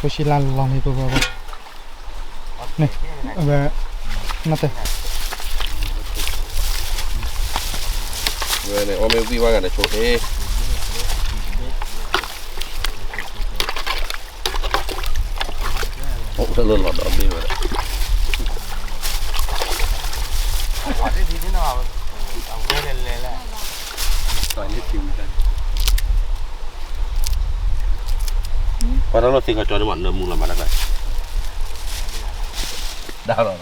ဖိဆံလါလီၤလံ ပှၤပှၤပှၤ, န့ၣ်, အဝဲ, နတဲ, ဝဲန့ၣ် အီၣ်မ့ၢ်ဝံၣ်ဝဲဂၤန့ၣ်ဆိက့ၤ, အိၣ်လၢလီၤဒီးမ့ၢ်ဝဲဒၣ် ပှၤတၢ်လီၢ်သ့ကီကၠီန့ၣ်မး နၢမူလီၤမးတၢ်ကျါ, ဒၣ်လီၤ,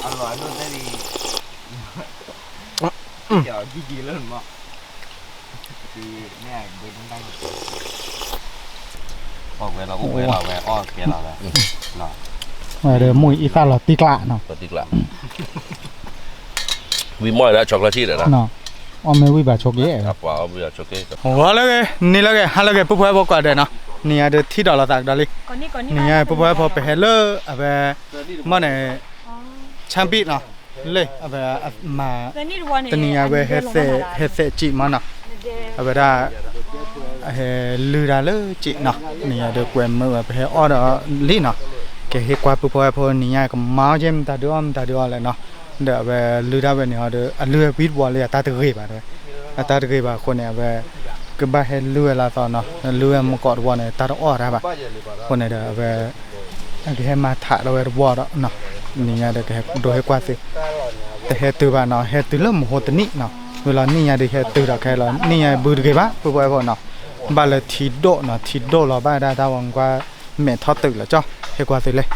အလီၤအဒိၣ်တဲလံ, ကၠီကံကံလၢမး အီၣ်ဝဲလီၤ အိၣ်ဝဲလီၤဝဲ အီၣ်ကဲလီၤဝဲ, မ့ၢ်အံသၣ်လီၤတံၢ်ကျးနီၤ, ဝံၤမီၢ်ဒၣ် chocolate ဒီး, အီၣ်မ့ၢ်ဝံၣ်ဘၣ်ဆိက့ၤ, ဝဲလၢဂ့ၤ နံၤလၢဂ့ၤ ဟါလၢဂ့ၤ ပှၤပှၤဖိကိးဂၤဒဲးနီၤ, နံၤညါဒုးထံၣ်ဒီးလိာ်သးကဒီးလံ, နံၤညါပှၤပှၤဖိပဟဲလၢ အဝဲ, မီၢ်န့ၣ်, ဆၣ်ဘံၣ်နီၤ, လၢ အဝဲ, မၤ, တနံၤညါဝဲ ဟဲသဲးစံးမးနီၤ, အဝဲဒၣ် ဟဲလုၢ်တၢ်လၢစံးနီၤ, နံၤညါဒုးကွဲးမုာ်ဝဲ ပဟဲအီၣ်ဒီးလံနီၤ, ကဟ့ၣ်ကွၢ်ပုၢ်ဖိဝဲၢ်ဖိ နံၤညါကမၤအီၣ်ကဲမတၤဒုးအီၣ်မတၤဒုးအီၣ်လဲၣ်နီၤ, ဒီးအဝဲလုၢ်တၢ်ဝဲန့ၣ်ဒီး အလုၢ်ဝဲဝံတဝီလံ အတၢ်တဂ့ၤဘၣ်တဲဝဲ, အတၢ်တဂ့ၤဘၣ်အဃိန့ၣ် အဝဲ, ကဘၣ်ဟဲလုၢ်ဝဲလၢအသီနီၤ, လုၢ်ဝဲမုၢ်ကီးတဝီန့ၣ် တၢ်တအီၣ်တၢ်ဘၣ်, အဃိန့ၣ်ဒီးအဝဲ အကဟဲမၤထးလီၤဝဲတဝီဒီး, နံၤညါဒီးကဟဲဒိဟ့ၣ်ကွၢ်သု, တဟဲတုၤဘၣ်နီၤ ဟဲတုၤလၢမဟိတနံၣ်နီၤ, ဝံၤလီၤနံၤညါဒုးဟဲတုၤဒီးခဲလီၤ နံၤညါဘုတဂ့ၤဘၣ် ပှၤပှၤဖိနီၤ, ဘၣ်လၢထံဒိၣ်နီၤ ထံဒိၣ်လီၤဘၣ်ဒၣ်တၢ်ဝဲကွၢ်, မဲာ်ထီၣ်တုးလီၤကၠီ, ဟ့ၣ်ကွၢ်သုလဲၣ်, ထံ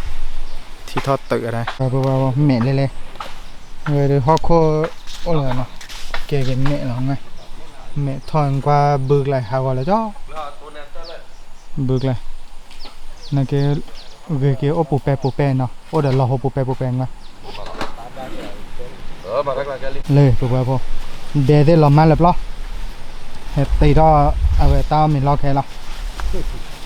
ထီၣ်တုးဒၣ် ပှၤပှၤဖိ မဲာ်လဲၣ်လဲၣ်, ဝဲဒုးဟီၣ်ခိၣ်, အိၣ်လီၤနီၤ, ကဲက့ၤမဲာ်လီၤ, မဲာ်ထီၣ်ကွၢ်ဘုကျါဟးဂီၤလီၤကၠီ ဘုကျါ, နက့, ဂ့ၤက့ၤအိၣ်ပူၤပဲပူၤပဲနီၤ အိၣ်ဒီးလီၤဟိပူၤပဲပူၤပဲနီၤ, လၢပှၤပှၤဖိ, ဒဲသ့ၣ်လီၤမၢ်လၢပျီ, ဟဲတ့ထီၣ်, အဝဲတၢ်အီၣ်မ့ၤလီၢ်ခဲလီၤ,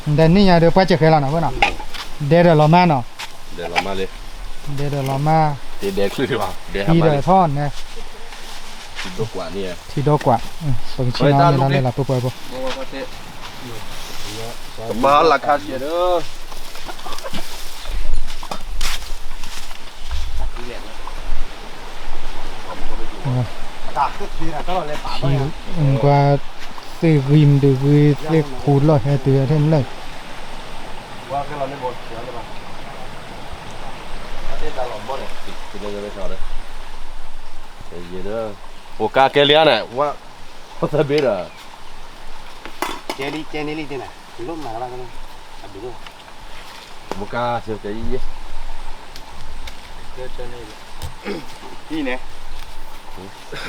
ဒဲနံၤညါဒီးပှၤစဲးဃဲလီၤနီၤဖဲနီၤ, ဒဲဒီးလီၤမၢ်နီၤ, ဒဲဒီးလီၤမၢ်, ထံဒီးထီၣ်န့ၣ်, ထံဒိၣ်ကွၢ်, ပကဆ့ၣ်နီၤမ့ၢ်လီၤလဲၣ်လီၤ ပှၤပှၤဖိ ကမၤလၢခါစဲးဒီး, ကွၢ်, သ့ၣ်ဂံၢ်မ့ၢ်တဂ့ၤ သ့ၣ်ခူလီၢ်ဟဲတုၤထဲန့ၣ်လၢ, အိၣ်ကါကဲလံန့ၣ်, ဝဲ, သဘ့ဒီး, ကဲလံကဲန့ၣ်လံန့ၣ်, လိၣ်မၤလၢဘၣ်, အဒုး, မကါ, န့ၣ်, ကၢလၢဝါခိၣ်န့ၣ်,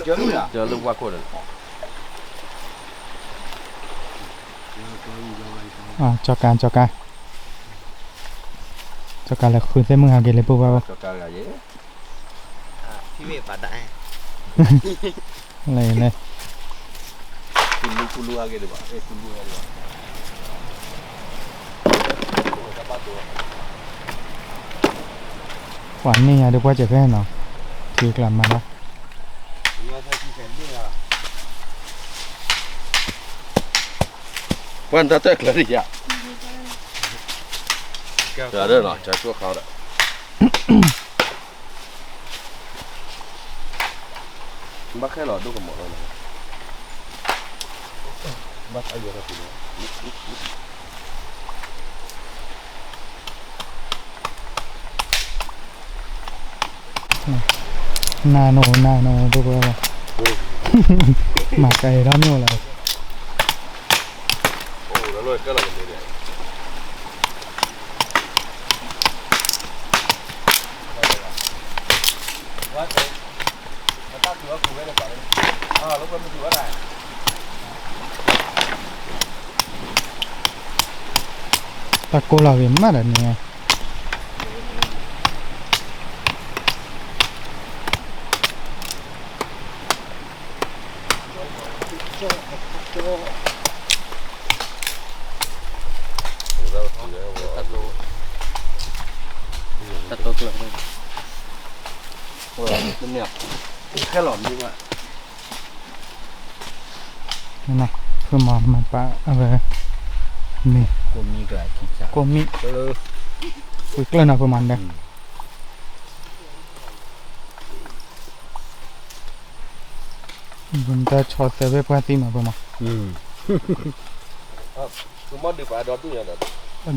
ကၠီကါ ကၠီကါ, ကၠီကါလဲၤဃုသ့ၣ်မုၢ်ဟးက့ၤလၢပှၤပှၤဖိ လဲၣ်, ပှၤန့ၢ်ယၤဒီးပှၤစဲးဖဲနီၤ, ထံကျါမၤလၢ, ပှၤနတၢ်တၢၢ်ကျၢၤဒံးယၤ, ကျၢၤဒီးနီၤ ကၠီကၠီခါဒီး ဘၣ်ခဲလီၤဒိၣ်ကမီၤလီၤ, ဘၣ်သးယီၤထီၣ်ပူၤလီၤ, နၤနိ, နၤနိ, ဒိၣ်ကဝဲလီၤ, မၤကဲအံၤထီၣ်မ့ၢ်အိၣ်လီၤ တၢ်ကိၢ်လီၤဂ့ၤမးဒီးန့ၣ်, တၢ်တိကျၢၤ, ခဲလီၤမံၤမး, န ဖုမၤမၤပာ်အဝဲ မ့ၢ် ကိးမံၤ ကွံာ်ကျၢၢ်နီၤ ဖုမၤဒီး တၢ်ဆီၣ်သၢဘ့ၣ်ပှၢ်သံမး ဖုမၤ ဒုးပာ်ဒီဒူၣ်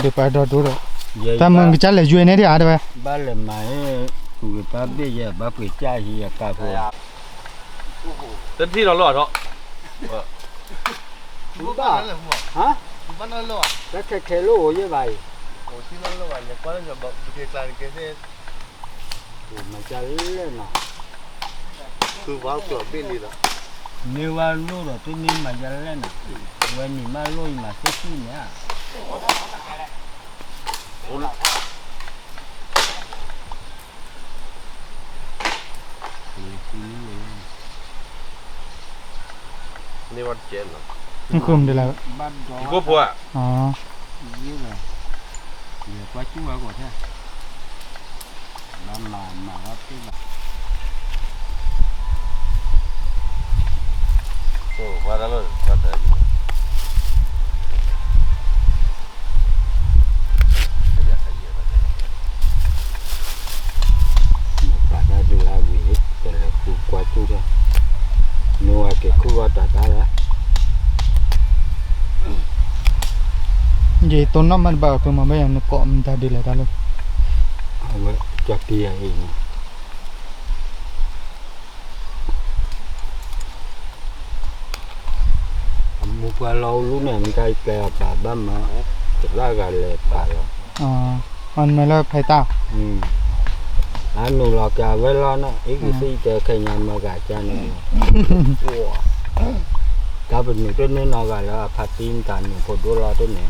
ဒီး တၢ်မုၢ်ကစၢ်လဲၤယွဲန့ၣ်ဒံးဧါ တဲဝဲ ဘၣ်လဲၤမၤ သူၣ်က့ၤပၢ်ဘ့ၣ်ယဲ ဘၣ်ပှ့ၤကၢ်ဟံးအကါဖိ တထံၣ်လီၤလီၤထီၣ် ဘၣ် တၢ်ခဲခဲလိၣ်အိၣ်ယဲဘၣ်အံၤ မၤကလဲၣ်နီၤ မ့ၢ်ဝဲလိၣ်ဒီးတမ့ၢ်မၤကလဲၣ်နီၤ ဝဲန့ၣ်မးလိၣ်အံၤမၤသ့ၣ်သ့ၣ်န့ၣ် န့ၢ်ဝဲတကဲနီၤ နဃုမၤဒ်လဲၣ် ယကိၣ်ဖိဧါ ယကွၢ်ကၠူၣ်ဝဲကီးထဲ ဘၣ်မၤမၤဝဲသ့ၣ်ဘၣ် ပှၤတၢ်လီၢ် ပှၤတၢ် ပာ်တၢ်ဒုးအဝံၤ ပလဲၤဃုကွၢ်ကၠူၣ်ထီၣ် မ့ၢ်ဝဲက့ၤခုၣ်ဂီၢ်တၢ်တၢ်လၢ ယတိၢ်နီၣ်မးတဘၣ် ဖုမၤဘၣ်ယၤ နကိးမတၤဒ်လဲၣ်တၢ်လီၢ် အဝဲကၠီတံၢ်အံၤန့ၣ် အမိၢ်ပှၢ်လီၤအိၣ်လူန့ၣ် မတၤအံၤကျဲအပာ်ဘၣ်မး သရၣ်ဂၤလဲၤပာ်လီၤ အမ့ၢ်လၢဖဲတၢ် အနုာ်လီၤက့ၤအဝဲလီၤန့ၣ် အ့ၣ်ကသံၣ်တဲခဲညါမၤဂၤကၢ်န့ၣ် တၢ်ပနုာ်တန့ၢ်နီတဂၤလၢအဖါတံၢ်မတၤနုာ်ဖိဒိၣ်လီၤတန့ၣ်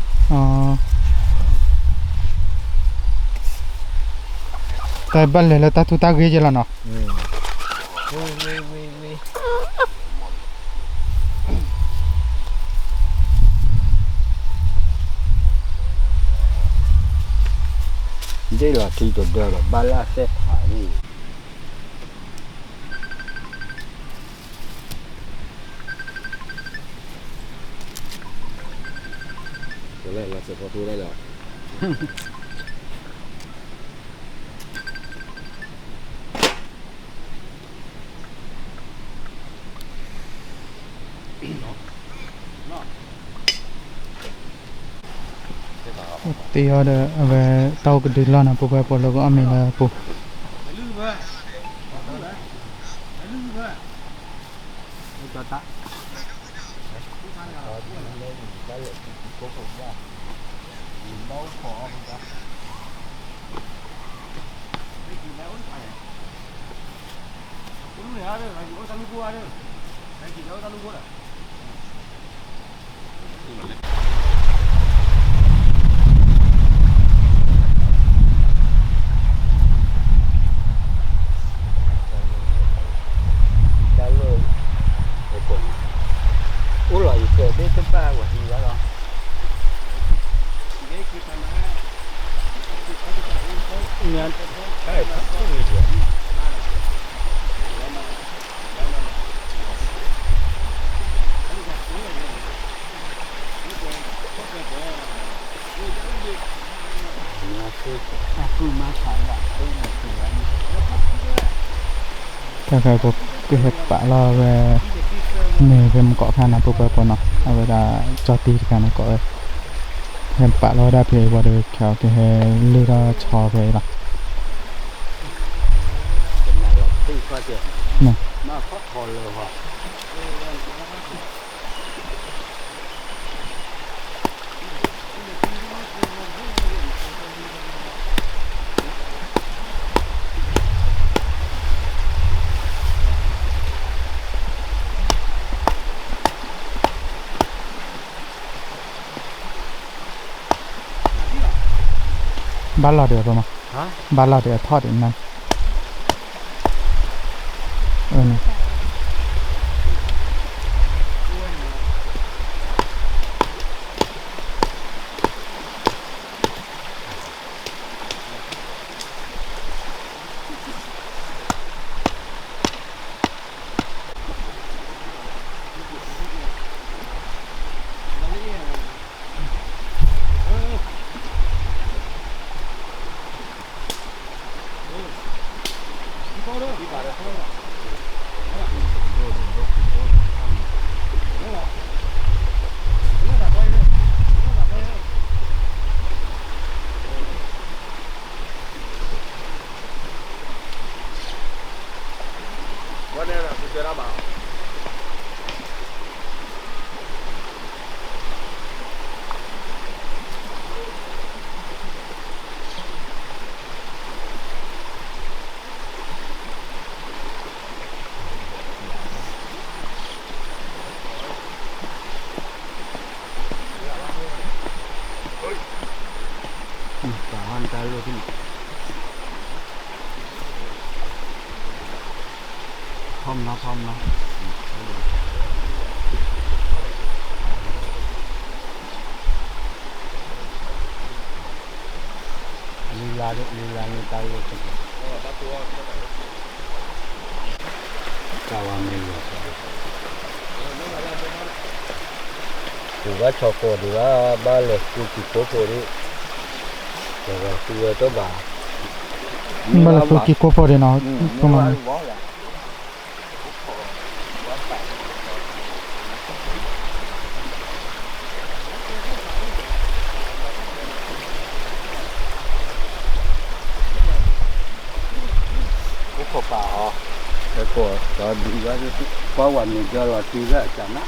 တၢ်ဘၣ်လဲၤလၢတၢ်ထူးတၢ်ဂ့ၤက့လီၤနီၤ ဒ့ၣ်လီၤထံတဒၢဒီးဘၣ်လၢအစဲးဖးန့ၣ် ကလဲၤလီၤစဲးဖီဖိဒၣ်လီၤ တ့အီၤဒီး အဝဲတၢ်အိၣ်ကဒုလီၢ်နီၤ ပှၤပှဲၤပှၤလၢကအီၣ်မ့ၤလၢပူၤ တၢ်လီၢ် အိၣ်လီၤယကဲဘ့ၣ်တဘၣ်ဝဲဟံးဝဲလီၤ တၢ်ခါကဟဲပာ်လီၤဝဲ မ့ၢ်ဖဲမကီးခါန့ၣ် ပှၤပှဲၤပှဲၤနီၤ အဝဲဒၣ်ကၠီတံၢ်တခါန့ၣ်ကိးဝဲ ဟဲပာ်လီၤဝဲဒၣ်ဖဲအံၤ ပှၤတဂၤခဲအံၤကဟဲလ့ၢ်ထီၣ်ဆီဖဲအံၤလီၤ ဘၣ်လီၤဒီးအပမၤ, ဘၣ်လီၤဒီးအထီၣ်ဒံးနၤ, အၢ န့ၣ် ဖီမနီၤ ဖီမနီၤ, လံလါဒ် လံလါန့ၣ်တၢ်လီၢ်ခံ, တၢ်ဝါမ့ၢ်လီၤ, ပူၤဘၣ်ဆီကိးဒံးဘၣ်, ဘၣ်လဲၤဃုကံၤကိးဖိဒံး, ပှၤဃုဝဲတဘၣ်, ဘၣ်လဲၤဃုကံၤကိးဖိဒံးနီၤ, ဖိမၤ အိၣ်ခိးပာ်အီၤ, ဟဲကိးဒီးဒုးဝဲ, ကွၢ်ဝဲမ့ၢ်ကလီၤတံၢ်လၢအစၢ်နၤ,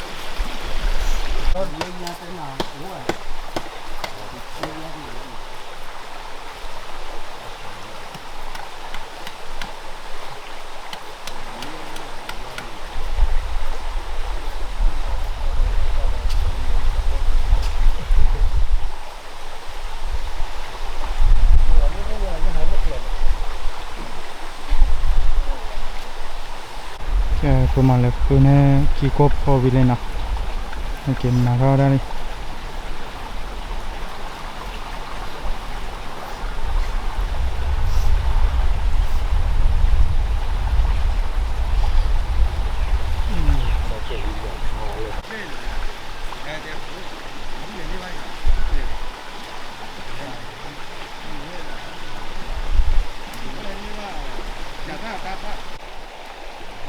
ကဲ ပမၤလၢဃုန့ၢ်ကံၤကိးဖိဝံၤလံနီၤ, က့ၤမၤထီၣ်ဝဲဒၣ်လံ.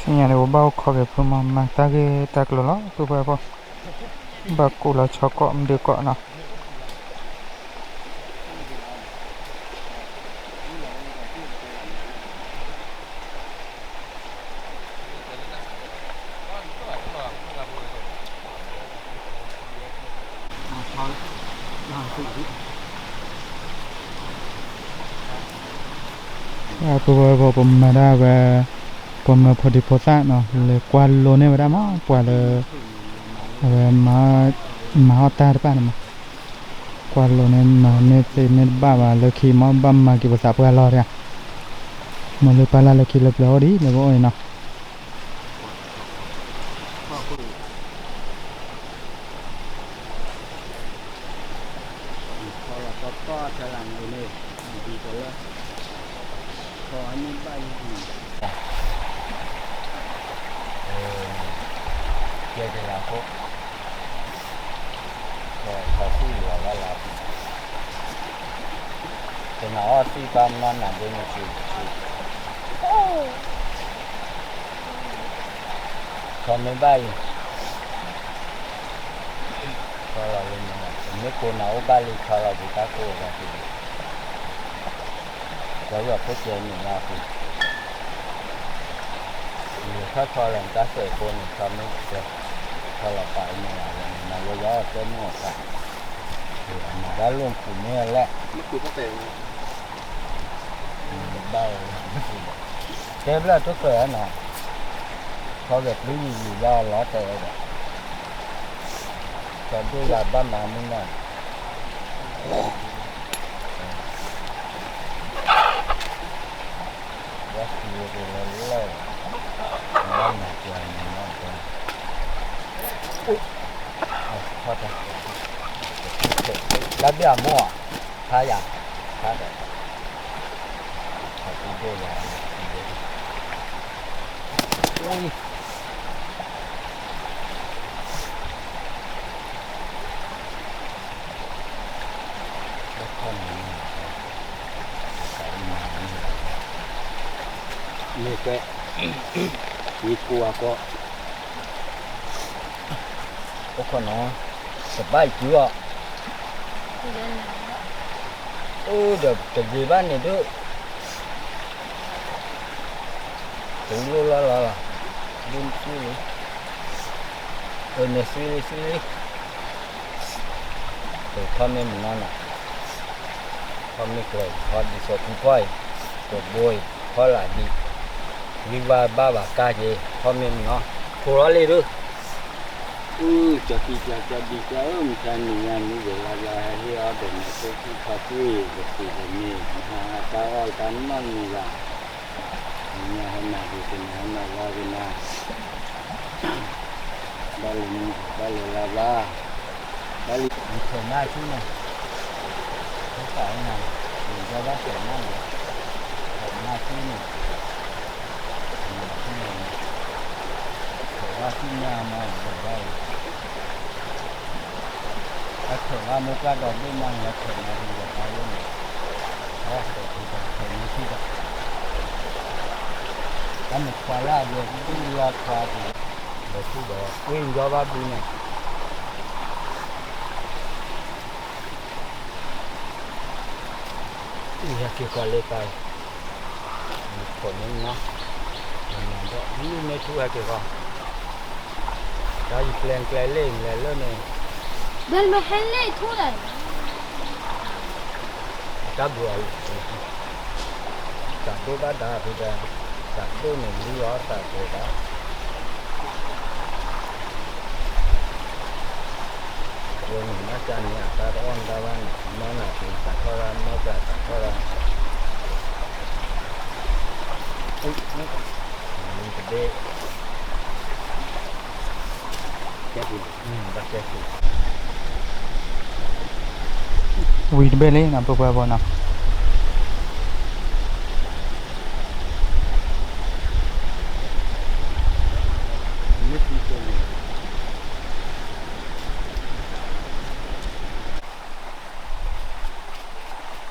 ဆူညါန့ၣ် ပဘၣ်အိၣ်ခိးက့ၤဖုမၤ မၤတၢ်ဂ့ၢ်တၢ်ကျိၤလီၤ ပုၢ်ဖိဝဲၢ်ဖိ, ဘၣ်ကူးလီၤဆီကိးမဒုးကိးနီၤ. ပုၢ်ဖိဝဲၢ်ဖိ ပမၤဒၣ်ဝဲ ပမၢဖိဒံဖိသၣ်နီၤ လဲၤကွၢ်လိန့ၢ်ဝဲဒၣ်မး ပှၤလၢ အဝဲ မၤအီၣ်တၢ်တဖၣ်န့ၣ်မး ကွၢ်လိန့ၢ်မၤမ့ၢ်သ့မ့ၢ်တဘၣ်ဘၣ် လၢခံမ့ၢ်ဘၣ်မၤက့ၤပသးပှၢ်လီၤတဂၤ မ့ၢ်လၢပၢ်လၢ်လၢခံလၢပျၢၤအိၣ်ဒံး လၢပအိၣ်အံၤနီၤ. ကဲကလၤဖိ ခီဆူၣ်လီၤဝဲလီၤ ကနၣ်အီၣ်သံၣ်ပၢ်နီၢ်နၤဒ်န့ၣ် ထီမ့ၢ်ဘၣ်အံၤ ထီလီၤလၢန့ၣ် မ့ၢ်ကိးနၤအိၣ်ဘၣ်လံ ထီလီၤက့ၤတၢ်ကိးဂၤဒ်န့ၣ် ပှၤယီၤဖိကဲန့ၣ်လီၤအဃိ ယထီၣ်ထီလီၤတၢ်စဲးဖိန့ၣ် ထီမ့ၢ်ကဲ ထီလီၤပာ်အန့ၣ်လီၤ မၤဝဲယီၤအီၣ်တဲမုၢ်အသး မၤတၢ်လိၣ်ဖူးမ့ၢ်လဲၣ် ဘၣ်ဝဲ တဲဘျၢၣ်တိၢ်ကြၢးနီၤ ခီဂဲၤပျုၢ်ယံာ်ယံာ်လီၤလီၤတဲဝဲဒီး ကီဒိၣ်လၢဘၣ်မၤမုၢ်နီၤ ဝဲစံးဝဲက့ၤလၢလၢၢ် ဘၣ်မၤပှၤမံၤနီၤ အိၣ် ထီၣ်တၢ် လၢဘၣ်အမိၢ် ဖးယၤ ဖးဒီး ခီဒိၣ်လၢ မ့ၢ်ကွဲး ဝံၤကိးအကီၢ် အိၣ်ခိးနီၤ တဘၣ်အံၤစုအီၤ အိၣ်ဒီးတဂ့ၤဘၣ်န့ၣ်ဒုး တလိၣ်လီၤလီၤလီၤ ဒုးနသွံၣ်လံ အၢ နသွံၣ်လံ သွံၣ်လံ ပထီၣ်မ့ၢ်မနီၤနီၤ ထီၣ်မ့ၢ်ကျဲ ထီၣ်ဒ်သိးဖုဖီၣ်အံၤ ပဘိအံၤ ဖီၣ်လၢဒံး ဝံၤဘၣ်ဘၣ်ဘၣ်ကါက့ၤ ထီၣ်မ့ၢ်မနီၤ ထိးလီၤလံဒုး အူ, ကၠီၤကံကၠီၤ ကၠီၤဒံကၠီၤဧၢ, မုၢ်ဆါနံၤညါနံၤဒဲးလါဘျီ ဟဲဟ့ၣ်အီၣ်ဒီးနၤ သိခံခီခွံ, ပသံးတန့ၢ်, မဟါတၢ်အီၣ်တၢ်နီတမံၤဘၣ်, နညါဟဲမၤက့ၤကနၤ ဟဲမၤဝါကနၤ, ဘၣ်လၢမုၢ် ဘၣ်လၢလါဘျီ, ဘၣ်လံ, နထၢၣ်မါဆူန့ၣ်, ဟဲသးနၤ, နကဘၣ်ထၢၣ်မါန့ၣ်, ထၢၣ်မါဆူန့ၣ် အထၢၣ်ဝဲမိၢ်ပှၢ်ဒီဘ့ၣ်မးန့ၣ် အထၢၣ်မးန့ၣ် အထၢၣ်မးန့ၣ် တၢ်မ့ၢ်ခွါလၢအဝဲဒုးလီၤခွါက့ၤ, ဒီးသူဒီး ကွ့ၢ်ယီဘၣ်ဘုန့ၣ် အံၤဟဲက့ၤဃီလၢတၢ်, ခိၣ်န့ၣ်နီၤ, ဒီးမ့ၢ်ထူဟဲက့ၤဃီ, ဒီးယပျဲၢ်ကျဲလ့ၣ်လဲၤလၢန့ၣ်, ဘယ်လိုဟဲလဲထူတာလဲ, တၢ်ဘျုးအီၤ, သးဒိၣ်ဘၣ်ဒါဖုဒီး, သးဒိၣ်န့ၣ်လံအီၤသးကဲၤဘၣ် ဝဲန့ၣ် မ့ၢ်ကန့ၣ် အတၢ်တအီၣ်နတၢ်ဘၣ်န့ၣ် မ့ၢ်နၤက့ၤသးထီၣ်ရၣ် မ့ၢ်ပှၤသးထီၣ်ရၣ် တဘ့ၣ် ကဲပူၤ, ဘၣ်ကဲပူၤ, ဝံၤတဘ့ၣ်လံနီၤ ပှၤပှၤဘီနီၤ.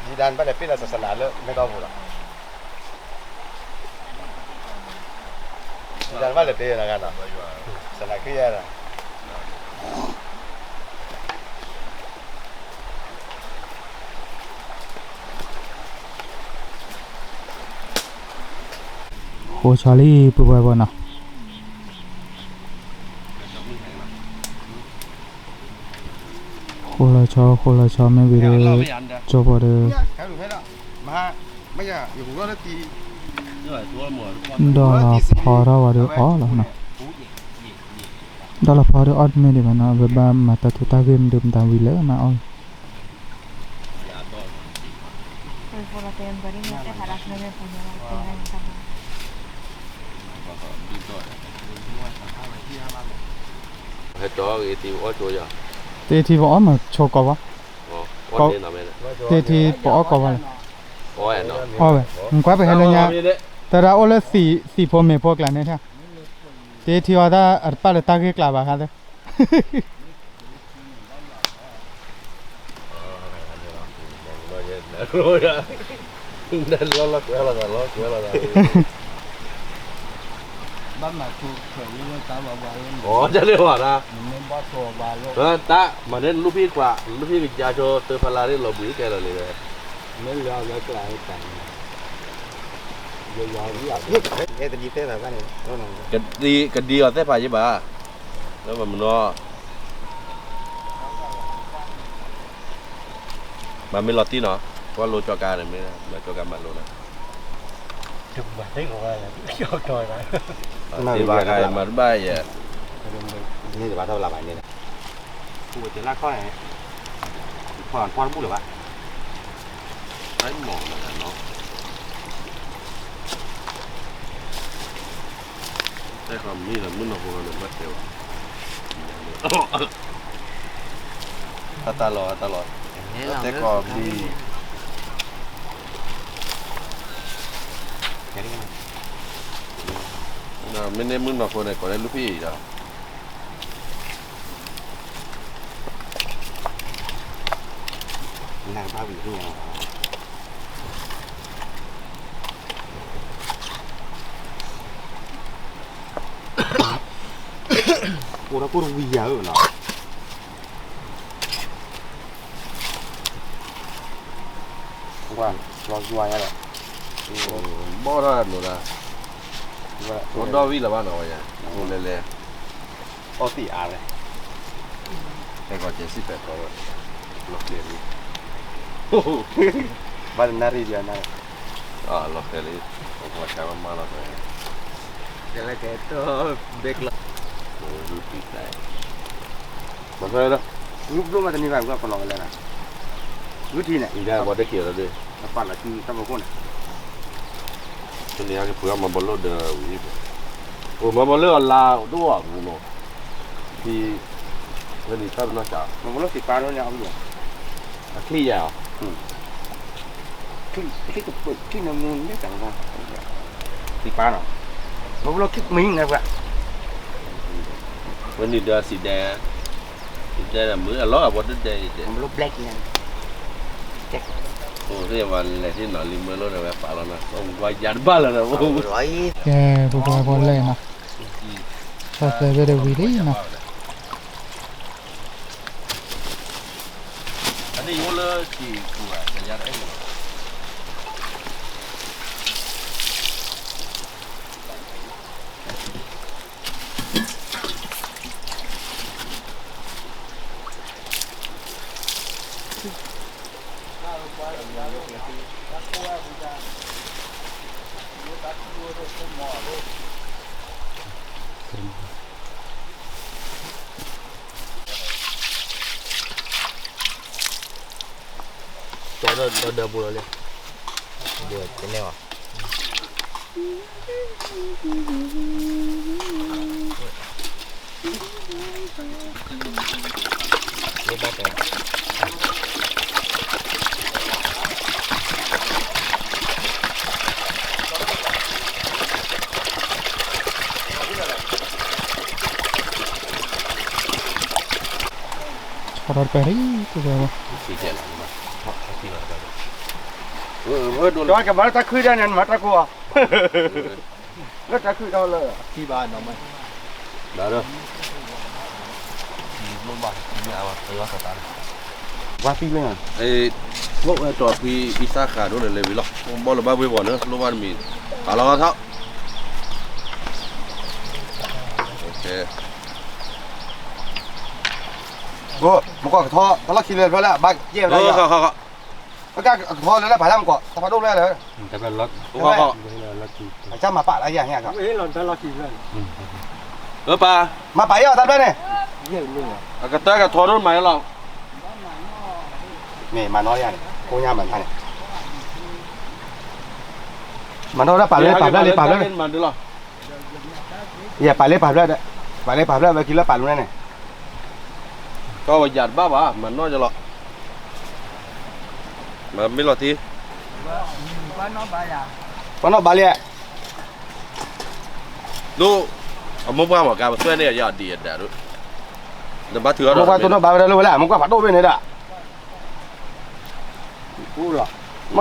ယဒၣ်ဘၣ်လဲၤပ့ၢ်လီၤ ศาสนา လၢမဲၢ်တီၢ်ပူၤလီၤ. ယဒၣ်ဘၣ်လဲၤပ့ၢ်လီၤဂၤနီၤ, ศาสนา ခရစ်ယာန်လီၤ. ဃိဆီလံ ပှၤပှၤဘီနီၤ. ဃိလီၤဆီ ဃိလီၤဆီ မ့ၢ်ဝံၤဒီး ကၠီပီၤဒီး ဒီးလီၤဖီထီၣ်ဝဲဒီးအီၣ်လီၤနီၤ. ဒီးလီၤဖီထီၣ်အီၣ်တမ့ၢ်ဒံးဘၣ်နီၤ, အဝဲဘၣ်မၤတၢ်ထူးတၢ်ဂ့ၢ်မနုၤမတၤဝံၤလၢမၤအီၣ်လီၤ. ဟဲကၠီဂ့ၤ တ့ထံပအီၣ်ကၠိယၤ, တ့ထံပအီၣ်မးဆိကီးဘၣ်, တ့ထံပအီၣ်ကီးဘၣ်လီၤ, အီၣ်ဝဲ, နကွၢ်ပဟဲလၢညါ, တရၣ်အိၣ်လၢသံးဖိမ့ၤဖိကျါန့ၣ်ထါ, တ့ထံအီၣ်တၢ်အတပာ်လၢတၢ်ဂ့ၢ်ကျါဘၣ်ခါသၢ လီၤလီၤကွဲလီၤသး လီၤကွဲလီၤသး ဘၣ်မၤဆိထၢၣ်လၢတၢ်ဘၣ်ဘၣ်လၢ, အီၤ တၢ်လၢဘၣ်ဒၣ်, မ့ၢ်ဘၣ်ဆိဘၣ်လၢ, တၢ်မၤန့ၣ်လူၢ်ဖံးကွၢ် လူၢ်ဖံးကယါဆိတၢ်ဖးလၢ်န့ၣ်လီၤဘှံးကဲလီၤလံ, မ့ၢ်လၢအဝဲကျါတၢ်န့ၣ်, ယယၤဝံၤအ, ကဒံအီၤသ့ၣ်ဖးယံဘၣ်, လၢမနုၤ မၤမ့ၢ်လီၤတံၢ်နီၤ, ကွၢ်လိကၠီကါန့ၣ်မ့ၢ် မၤကၠီကါမၤလိနီၤ, တဘၣ်သ့ၣ်ကီးဘၣ်, တဘၣ်ခါမၤတဘၣ်ယဲ, န့ၣ်တဘၣ်ထီၣ်လၢဘၣ်န့ၣ်, ပူၤဝဲတလၢခီၣ်န့ၣ်, ဖီၣ်ကွၢ်တဘူၣ်လၢၤဘၣ်, တၢ်မီၢ်မၤနီၤ တဲခီမံဒီးမုၢ်နီၢ်ဖိဒီးဘၣ်တဲဘၣ်, အတၢ်လီၤ အတၢ်လီၤ, တဲခီမံ, မ့ၢ်န့ၢ်မုၢ်နီၢ်ဖိန့ၣ် ကိးလၢလူၢ်ဖံးအံၤဒီး နဘၣ်ဝံၤန့ၣ်, အိၣ်ဒီးကိၣ်တဝံၤယၤဧၢနီၤ, ကွၢ်လီၤယွၤညါဒီး, ဘီၣ်ထီၣ်ဒၣ်နိၤဒၣ်, အိၣ်ဒီးဝံၤလၢၤဘၣ်နီၤဝဲယါ, အိၣ်လဲၤလဲၤ အီၣ်သံးအါလဲၣ်, ဟဲကီးကဲစံးပဲးထီၣ်ဝဲ, လီၤကျဲၤလံ, ဘၣ်တနၣ်ရံၣ်ဒံးနၤ, လီၤကျဲၤလံ, ပှၤဆါဘၣ်မၤလီၤကျဲၤ, ကဲလၢကဲတဘဲကျီ, ပူၤပံးတၢ်, လီၤဖဲလၢ ဂုၢ်ဘျိၣ်မးတန့ၢ်ဘၣ် ဂုၢ်ကလီၤဝဲလဲၣ်, ဂုၢ်ထံန့ၣ် အံၤဒၣ်ပှၤတက့ၤလီၤဒီး အပာ်လီၤစုတၢ်ဖီခိၣ်န့ၣ် တနံၤအံၤကဖုးအီၣ်မၤဘီလိၣ်ဒီးဝံၤ အိၣ်မၤဘီလိၣ်အလါဒိၣ်အပူၤနီၤ, ဒီး ဝဲန့ၣ်တၢ်ပနီၢ်စး မၤဘီလိၣ်စံးပာ်ဒိၣ်န့ၣ်အီၤ အချံယၤအီၤ ချံကပၢၢ် ချံနမူန့ၣ်တၢ် စံးပာ်နီၤ မၤဘီလိၣ်ခံမံၤန့ၣ်ပှၤ ဝဲန့ၣ်ဒီးစံးဒဲး စံးဒဲးမုၢ်အလီၢ်အဝဲတဒဲးအံၤဒဲး မၤဘီလိၣ် black န့ၣ် အိၣ်သ့ၣ်ဝဲလဲၤသ့ၣ်နီၤလံမၢလိၣ်ဒီးဝဲပာ်လီၤနီၤ ဝဲယၤတဘၣ်လၢၤဒီး ကဲ ပပှၤပှၤလဲၣ်နီၤ ဆီၣ်သဲဘၣ်ဒီးဝံၤလံနီၤ ကၠီဒီးဒီးပူၤလီၤလံ ဘိးကနဲဝဲ ဆီထီၣ်တပဲရံ ကဝဲဝဲ ကမၤလၢတၢ်ခုၣ်ဒၣ်န့ၣ် နမၤတၢ်ကိၢ်အီၤ လၢတၢ်ခုၣ်ထီၣ်လၢ ထံဘၣ်နီၤမး ဝါသံလၢ အိၣ်ဝဲတီၤဖှံအံသၣ်ဃးဒိၣ်န့ၣ်လဲၤဝံၤလီၤ ဘီလၢဘၣ်ဝ့ၤဝီၤန့ၣ် လိၣ်ဘၣ်တမံၤ ပာ်လီၤထီၣ် မ့ၢ်ကီၢ်ကထီ တၢ်လီၢ်ခံလၢဖျၢၣ်လၢ ဘၣ်ကဲဝဲဒၣ်ယၤ ပကကထီလၢလၢပာ်လၢမ့ၢ်ကီၢ် တၢ်ဖးဒိၣ်ဖျၢၣ်လၢ အကမၤပာ်လၢယၤန့ၣ် ပာ် မၤပာ်ယၤအီၤတၢ်ဖျၢၣ်န့ၣ် အကတၢၢ်ကထီဒိၣ်မးလီၤ မ့ၢ်မၤနီၢ်ယၤန့ၣ် ကိညါမၤဖးန့ၣ် မၤနီၢ်ဒၣ်ပာ်လၢပာ်ဖျၢၣ်လံ ပာ်ဖျၢၣ်လံ ယပာ်လၢပာ်ဖျၢၣ်ဒီး ပာ်လၢပာ်ဖျၢၣ်ဝဲက့ၤလၢပာ်လူန့ၣ်န့ၣ် ကီဝဲယၤတဘၣ်ဘၣ် မၤနီၢ်ယလီၤ မၤမ့ၢ်လီၤသံ ပှၤနီၢ်ဘၣ်လံ ဒိၣ် အမိၢ်ပှၢ်မၤကါ ပသွဲၣ်န့ၢ်ယၤဒံးအဒၣ်ဒိၣ် နဘၣ်ထုးအီၤ မိၢ်ပှၢ်တိၢ်နီၣ်ဘၣ်ဝဲဒၣ်လိၣ်ဝဲလဲၣ် မိၢ်ပှၢ်ဖးဒိၣ်ဖဲန့ၣ်ဒၣ် မ့ၢ်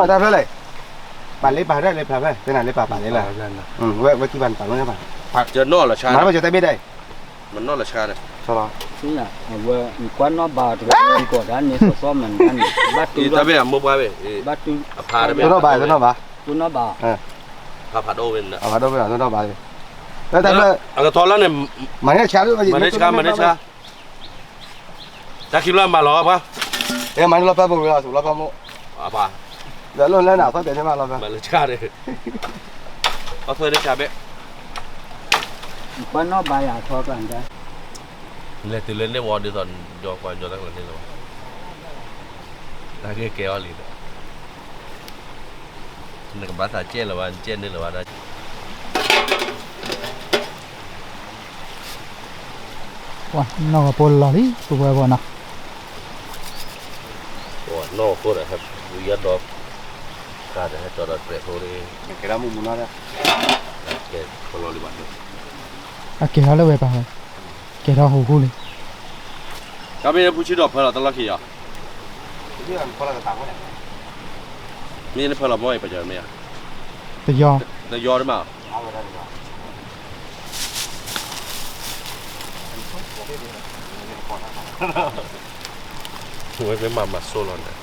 တၢ်ဖျၢၣ်လဲၣ် ပာ်လ့ပာ်ဖျၢၣ်လ့ပာ်ဖျၢၣ် သ့နၤလ့ပာ်ပာ်လ့လၢ ဝဲခံပၤန့ၣ်ပာ်လ့ပာ် မၤဘၣ်ယတဲဘ့ၣ်ဒၣ်အံၤ မၤနီၢ်လၢဆါန့ၣ် အဝဲ ကွၢ်နီၣ်ဘၣ်တရၢ ကီၢ်ဒၣ်န့ၣ် စီစီမၤန့ၣ် ဘၣ်တုၤ တၢ်ဘ့ၣ်အမိၢ်ပှၢ်ဘ့ၣ် ဘၣ်တုၤ အဖါတဘ့ၣ် တိၢ်နီၣ်ဘၣ် တိၢ်နီၣ်ဘၣ် ဖးဖးဒိၣ်ဝဲန့ၣ် အဖးဒိၣ်ဝဲ တိၢ်နီၣ်ဘၣ် တၢ်ဖျၢၣ် အကထီလၢန့ၣ် မၤန့ၢ်ဆါ မၤန့ၢ်ဆါ မၤန့ၢ်ဆါ တၢ်ခံဘျီမၤလီၤပှၤ အဲ မၤန့ၢ်လီၤပၢ်ပူၤဝံၤလီၤ သူလီၤပၢ်မိၢ် အပှၤ ဒီးလိၣ်လၢနၤ အသီတဲန့ၢ်မးလီၤပၢ် မၤလၢဆါဒီး အသွဲန့ၣ်ဆါဘ့ၣ် ကွၢ်နီၣ်ဘၣ်ယၤထီကျါဒၣ် လဲၤတုၤလၢန့ၢ်ဝီဒ်သိး ယီကွၢ်ယီတၢ်ကျါန့ၣ်လီၤ တၢ်ဂ့ၢ်ကဲအီၤလံဒီး နကဘၣ်သးကဲလၢၤဘၣ် နကဲန့ၢ်လၢၤဘၣ်ဒၣ် ပှၤနီၢ်ကဖိလီၤလံ ပဝဲပှၤနီၤ ပှၤနီၢ်ကဖိဒီး ဟဲဝံယါဒီး ကါဒီးဟဲကၠီဒီးတြဲၤဖိလံ ကဲဒၣ်မုၢ်မုၢ်နီၢ်ဒၣ် ကဲဖိလီၤလံဘၣ် အကဲထီၣ်လၢဝဲပၢ်ဝဲ ကဲထီၣ်ဟူးဟူးလံ ကါမ့ၢ်ဖူဆံဒီးဖၢလီၤတၢ်လီၢ်ခံယီၤ မ့ၢ်နဖၢလီၤမ့ၢ်အံၤပယီၤမ့ၢ်ဧါ တယီၤ တယီၤတမး ဝဲမ့ၢ်မၤမၤစိလီၤန့ၣ်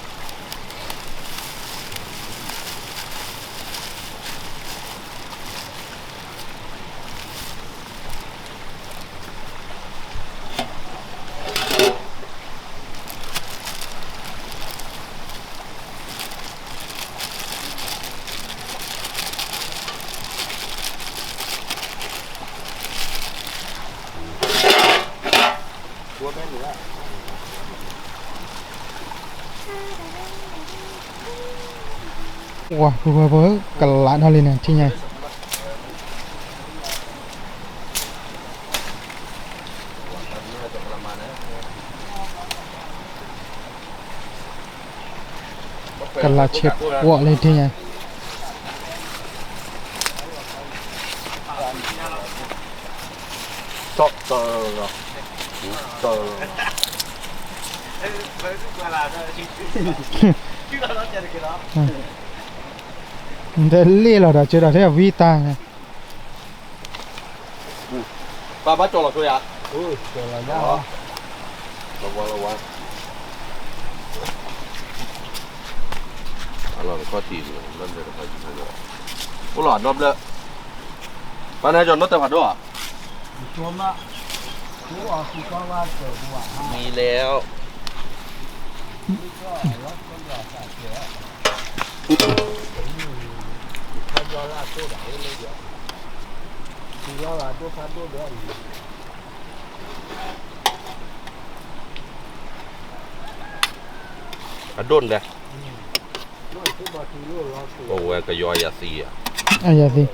ဝဲဘဲန့ၣ် ဝါ ဖုဖုဖု ကလးထီၣ်လံန့ၣ် ထံၣ်ညါ ကလးဆဲးပှီၣ်လၢထံၣ်ညါ တလ့ၣ်လီၤဒီး ကၢဒီးထဲဝံတၢ်န့ၣ် ပၢ်ဘၣ်ကၠီၤလီၤဆိယၤ, ကၠီၤလီၤညါ, လီၤဝါလီၤဝါ, အလီၤတခီၣ်ထံးန့ၣ် လီၤတခီၣ်ထံးန့ၣ်, အိၣ်လီၤနီတဘျၢၣ်, ပၢ်န့ၣ်ကၠီၤနီၣ်တၢ်ဖးဒိၣ်ဧါ, မံၤလဲၣ် အဒိၣ်န့ၣ်, အဝဲကယီၤယၤသံဧါ, အယၤသံ,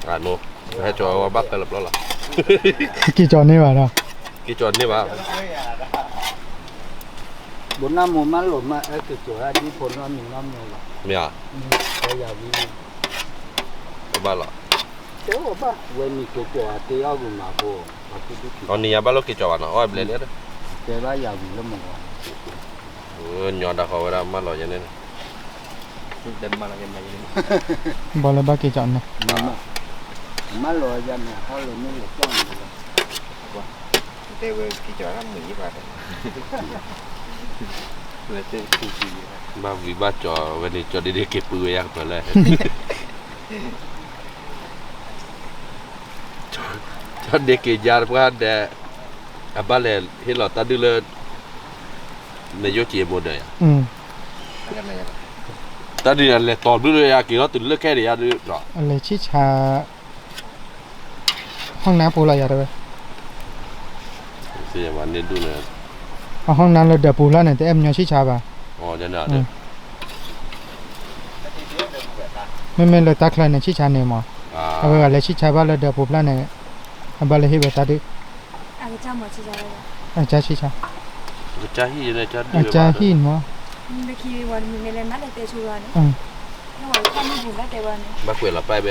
အနိ, ဟဲကၠီၤဝဲဘၣ်ဖဲလၢပျီလီၤ, က့ၤကၠီၤန့ၢ်ဘၣ်ဒီး, က့ၤကၠီၤန့ၢ်ဘၣ်, ဘိးနၢ်မိၢ်မးလိာ်မး အဲၣ်က့ၤကၠီၤဒၣ်ဒ်ဖိနီတမံၤနီတမံၤလီၤ, မ့ၢ်ဧါ, ဝဲယၤဝံၤ, ဘၣ်လီၤ, တဲဝဲဘၣ် ဝဲနံၤက့ၤကၠီၤအတ့အီၣ်ဂုာ်မးဖိ, အနံၤညါဘၣ်လိာ်က့ၤကၠီၤဘၣ်နီၤ အီၣ်ဘျဲၣ်န့ၣ်, တဲဘၣ်ယၤဝံၤလၢမုၢ်ဂီၤ ညီဒီးဃီဝဲဒၣ်မၢလီၤယဲန့ၣ်, ဘၣ်လၢဘၣ်က့ၤကၠီၤန့ၣ်, မၢလီၤယဲန့ၣ် ဟီၣ်လၢမ့ၢ်လၢကၠီၤန့ၣ်, တဲဝဲက့ၤကၠီၤမုၢ်ယံၤဘၣ်, ဘၣ်ဝံၤဘၣ်ကၠီၤဝဲန့ၣ် ကၠီၤဒ့ဒ့က့ၤပုၢ်ဝဲယၤကပၢၤလဲၣ်, ကၠီၤဒ့က့ၤယါတပှၢ်ဒဲး, အဘၣ်လဲၤဟ့ၣ်လီၤတၢ်ဒုၣ်လၢ နယိၣ်က့ၤမိၢ်ဒၢးယၤ, တၢ်ဒုးလဲၤတီၤဘျုးလၢယၤက့ၤလီၤတုၤလၢခဲဒံးယၤဒုး, အလဲၤဆံၣ်ဆါ ဟီၣ်နါပူၤလီၤယၤတဲဝဲ, မ့ၢ်ဒုးန့ၣ်, အဟီၣ်နါလၢဒၢးပူၤဖျၢၣ်န့ၣ် တအဲၣ်မညီဆံၣ်ဆါဘၣ်, မ့မ့ၢ်လၢတၢ်ချၢန့ၣ် ဆံၣ်ဆါန့ၣ်မး, အဝဲဂၤလဲၤဆံၣ်ဆါဘၣ်လၢဒၢးပူၤဖျၢၣ်န့ၣ်, အဘၣ်လဲၤဟ့ၣ်ဝဲတၢ်ဒုး, အကစၢ်ဆံၣ်ဆါ, အကစၢ်ဟံၣ်မး, ဘၣ်ကွဲးလီၤပာ်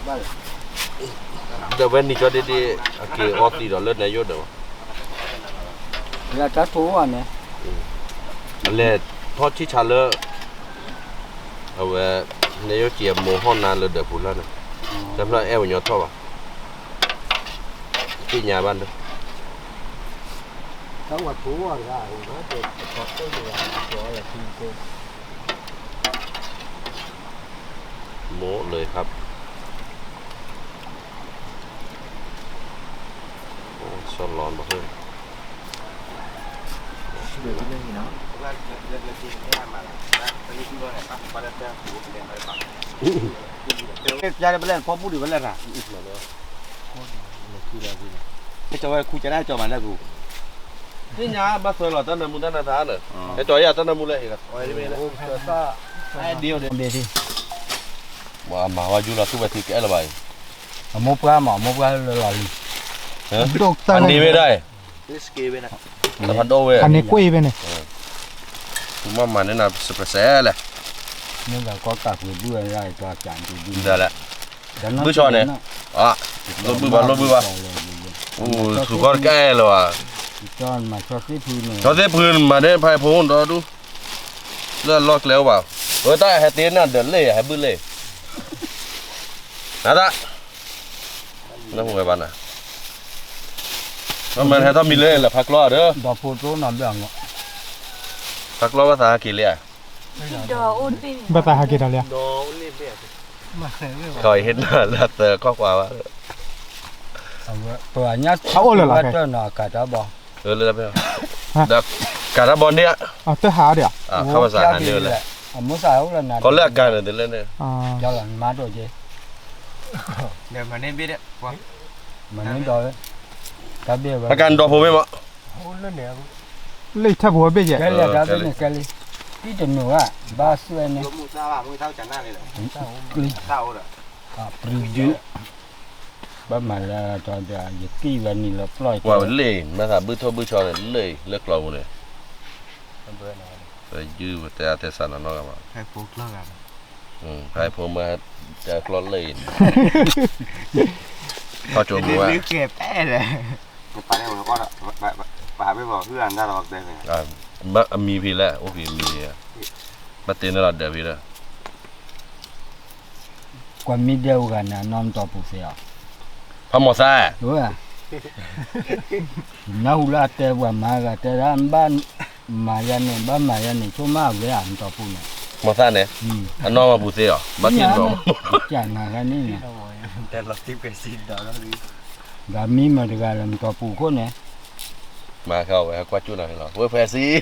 ဘၣ်ဒီး, ဒီးဝဲနံၤကၠီဒ့ဒ့အက့ၤအီသံးဒီးလၢနယိၣ်ဒၢးဘၣ်, လဲၤထီၣ်ဆံၣ်ဆါလၢ အဝဲ နယိၣ်က့ၤအမိၢ်ဟီၣ်နါလၢဒၢးပူၤဖျၢၣ်န့ၣ်, တဖျၢၣ်အဲၣ်ဝဲညီထီၣ်ဘၣ်, သ့ၣ်ညါဘၣ်ဒၢး หมดเลยครับ ซ้อนร้อนบ่เฮ้ย ပျါပလဲၣ်ဖီဘူၣ်ဒံးဝဲလဲၣ်ရၣ်, ကၠီဝဲခူကၠီဒၣ်ကၠီမၤလၢပူၤ, သ့ၣ်ညါဘၣ်သွဲလီၤတၢ်နၢမူတၢ်နၢသါလၢ, ဟဲကၠီယၤတၢ်နၢမူလၢဟ့ၣ်လီၤ, အမၤဝဲယူလီၤသူၣ်ဝဲထံကအဲၣ်လၢၤဘၣ်အံၤ, အမိၢ်ပှၢ်မး အမိၢ်ပှၢ်လၢလီၤလံ, အန့ၣ်ဝဲဒၣ် တဖးဒိၣ်ဝဲ, အန့ၣ်ကွ့ၢ်ဖဲန့ၣ်, မ့ၢ်မၤန့ၢ်နၤစပစဲလဲၣ်, မ့ၢ်လၢကီၢ်ကးပှ့ၤဘုၣ်ဝဲဒၣ် ဒီးလဲၣ်, ဘုၣ်ဆီန့ၣ်, လိၣ်ဘုၣ်ဘၣ် လိၣ်ဘုၣ်ဘၣ်, အိၣ် သူၣ်ကီၢ်တကဲလၢၤဘၣ်, ဆီသ့ၣ်ဖုမၤန့ၢ်ဖဲဖိဒီဒူၣ်, လၢအလီၢ်ကျဲအိၣ်ဘၣ်, အတၢ်ဟဲတ့နၤဒီးလ့ၣ် ဟဲဘုၣ်လ့ၣ်, နသး နဝဲဘၣ်နၤ, မ့ၢ်ဟဲထီၣ်မံၤလၢလၢဖးကျီဒီး, ဖးကျီဘၣ်သးဟးက့ၤလံဧါ, ဘၣ်သးဟးက့ၤဒီးလံဧါ, ခီဟ့ၣ်နၤလၢအသၢခီၣ်ခွါဘၣ်, အအိၣ်လၢၤလီၤ, လၢဖဲ, ဒီးကးထီၣ်ဘီန့ၣ်, တဟးဒီး, ခီပစးဟးန့ၢ်ဝဲလဲၣ်, ခီလၢအကါန့ၣ်တလၢန့ၣ်, မၤန့ၢ်ဘ့ၣ်ဒီး, မၤန့ၢ်ဒီး, ပကဒီဖိမ့ၢ်မး, လၢထၢၣ်ဖိဝဲဘ့ၣ်ယဲ, ကဲလံ, ကဲလံ, တံၢ်တနိးဧါ, ဘၣ်စွဲန့ၣ်, ပဒု, ဘၣ်မၤလၢတီဒီး ယကံၢ်ဝဲနံၤလၢပျီၢ်, ကွၢ်ဝဲလၢ, မ့ၢ်သးဘုၣ်ထိၣ်ဘုၣ်ဆီန့ၣ် လၢလၢကျီပူၤန့ၣ်, ပယုၢ်ပတဲအတဲစးနီၢ်နီၢ်ဂၤဘၣ်, ဖဲဖိမ့ၢ်တဲကျီၢ်လၢအံၤန့ၣ်, ထီၣ်ကၠိမူဝဲ, ပာ်န့ၣ်, အမံဖံးလဲၣ်, အိၣ်ဖံးအမံ, ဘၣ်တ့န့ၢ်လီၤဒၢးဖံးဒီး, ကွၢ်မ့ၢ်ဒဲအိၣ်ဂၤန့ၣ် အနီၢ်မတီၢ်ပူၤသ့အီၤ, ဖးမီၤသး, နၢ်ဟူလၢအတဲပှၤမၤဂၤတဲဒၣ် ဘၣ်မၤယၤန့ၣ် ဘၣ်မၤယၤန့ၣ် ဆိမးအဝဲဧါ မတီၢ်ပူၤန့ၣ်, မီၤသးန့ၣ်, အနီၢ်မတီၢ်ပူၤသ့အီၤ, ဘၣ်တ့န့ၢ်လီၤ, ကနၤဂၤန့ၣ်, ဒီးမံမတဂၤလၢမတီၢ်ပူၤခိၣ်န့ၣ်, မၤဃါဝဲဟဲကွၢ်ကၠိၣ်နၤဖဲလီၤ, ဝဲဖဲစံလီၤ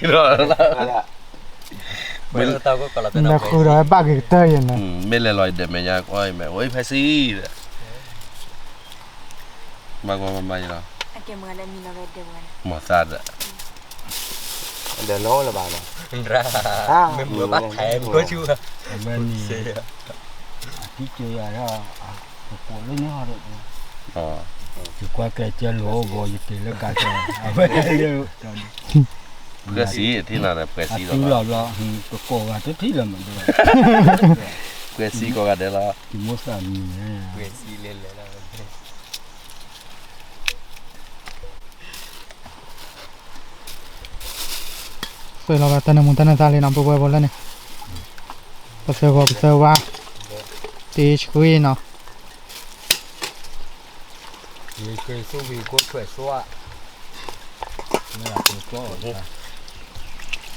မ့ၢ်လၢဃုာ်ဒီးဘၣ်က့ၤကတၢၢ်ယဲၢ်န့ၣ်, မ့ၢ်လဲၤလီၤအံၤဒဲးမဲာ်ညါကွၢ်အံၤမဲာ် ဝဲဖဲစံဒီး, မၤကွၢ်မၤမၤယလီၤ, မီၤသးဒီး, ဒီးလီၤလၢၤဘၣ်လီၤ, မ့ၢ်မုာ်ဘၣ်ထဲမုာ်ဆူ, အဝဲန့ၣ်, အထံကၢယၤဒီး, ပကိးလၢန့ၣ်ဟီဒီး, ယကွၢ်ကျဲကၢလိၤဘီယက့ၤလၢကးကၢ, အဝဲ, ပှဲၤစံထံၣ်နၤန့ၣ် ပှဲၤစံလီၤ, ပကိးဂၤတထံၣ်လၢၤမး, ပှဲၤစံကိးဂၤဒဲးလီၤ, ယမိၢ်သးမံၤန့ၣ်, ပှဲၤစံလဲၤလဲၤလီၤ ပှဲၤလီၤဘၣ်တၢ်နၢမူတၢ်နၢသါလံနီၤ ပှဲၤပှဲၤပှဲၤလၢန့ၣ်, ပသၢဂီၤပသၢဝါ, တ့ဆှံနီၤ,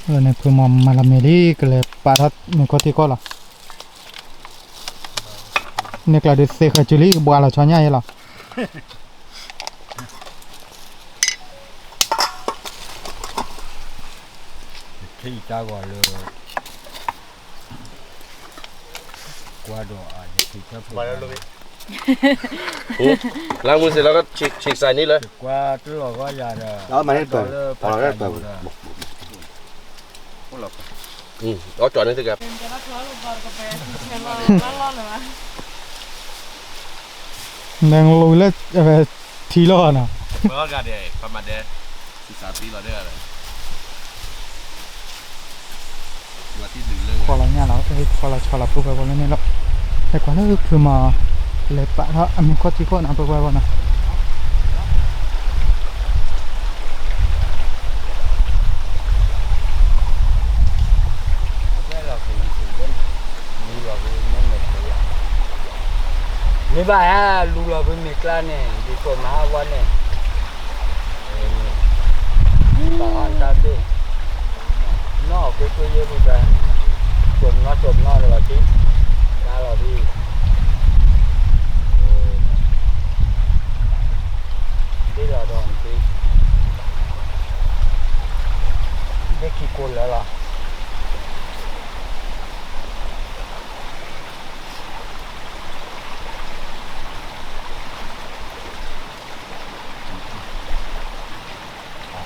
လၢန့ၣ်ဖုမီၤမၤလီၤမဲာ်လံ ကလဲၤပာ်ထီၣ်မ့ၤခီထံကီၢ်လီၤ, န့ၣ်ကျါဒုးသ့ဃာ်စုလံ ကဘှါလီၤဆီညၣ်ယဲလီၤ. ထံၣ်တၢ်ဂီၤလၢ ကွၢ်ဒီးအယထံၣ်တၢ်ဖိ, လၢမုၢ်စ့ၢ်လီၤကဆံးစၢ်န့ၣ်လၢ, ကွၢ်တလီၤဂီၢ်ယၤဒီး, လၢပှၤကၢ်ဒီး, အီၣ်ကၠီၤန့ၣ်တကဲ, နလူၤလၢထံလီၤနီၤ, ပှၤဂၤဒဲး ပှၤမၤဒဲး, စံးစးသံလီၤဒဲးဂၤဒီး, ဖီလီၤညၣ်လီၤ ဖီလီၤဆီလီၤ ပှဲၤပှဲၤပှဲၤလၢန့ၣ်လီၤ, ဟဲကွၢ်လၢဖုမီၤ, လဲၤပာ်ထီၣ်အမ့ၤခီၣ်ထံကီၢ်နီၤ ပှဲၤပှဲၤပှဲၤနီၤ. မ့ၢ်ဘၣ်ဟဲလူလီၤဖဲမ့ၢ်ကျါန့ၣ် ဒ်သိးမဟါဝါန့ၣ်, ဘၣ်အီၣ်တၢ်ဘ့ၣ်, နီၢ်ကွ့ကွ့ယဲၢ်ပူၤတၢ်, တိၢ်နီၢ်တိၢ်နီၢ်လီၤတံၢ်, တၢ်လီၤတံၢ်, ဘ့ၣ်လီၤဒီးတံၢ်, ဘ့ၣ်ခံကိးလၢာ်လီၤ.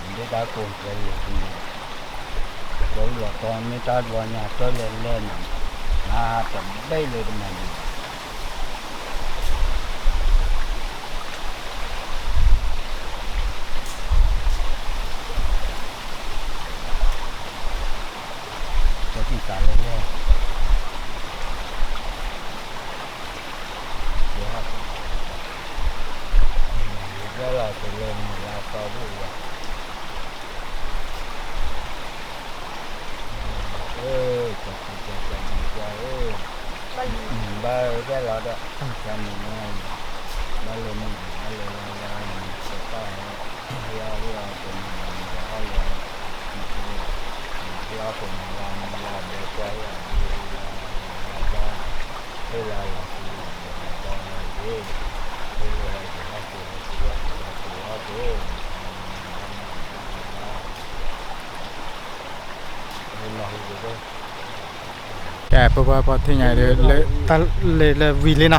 မ့ၢ်တၢ်ကိးကျဲလၢာ်န့ၣ်, ကျဲလၢာ်တီမ့ၢ်တၢ်ဒွးညါတၢ်လဲၤလဲၣ်န့ၣ်, နတဘၣ်လၢတမၤဒံးဘၣ်. ကသံၣ်သးလဲၣ်လဲၣ်, ယဟဲလီၤတလၢမုၢ်လါသီဘိလီၤ, အၢ, ကသံၣ်သးလဲၣ်လဲၣ်, ဘၣ်ဖဲလီၤဒီး, တၢ်မုၢ်လါ, ဘၣ်လဲၤမုၢ်ဘၣ်လဲၤလါလါန့ၣ် ကသံၣ်သးဟဲ, ဟ့ၣ်အီၣ်ဟ့ၣ်အီၣ်ကမုၢ်လါမုၢ်လါအီၣ်လီၤ, ဟ့ၣ်အီၣ်ကမုၢ်လါမုၢ်လါဘဲကွၢ်ဟ့ၣ်အီၣ်ဘဲလါလါ, ဟ့ၣ်လါလီၤသံလီၤဘီလီၤဂ့ၤ, ဟ့ၣ်လါလီၤကဟီၣ်က့ၤလီၤက့ၤလီၤက့ၤလီၤက့ၤ, ကဲ ပပှၤပှၤထံၣ်ညါဒီး လၢတၢ်လၢလၢဝံၤလံနီၤ,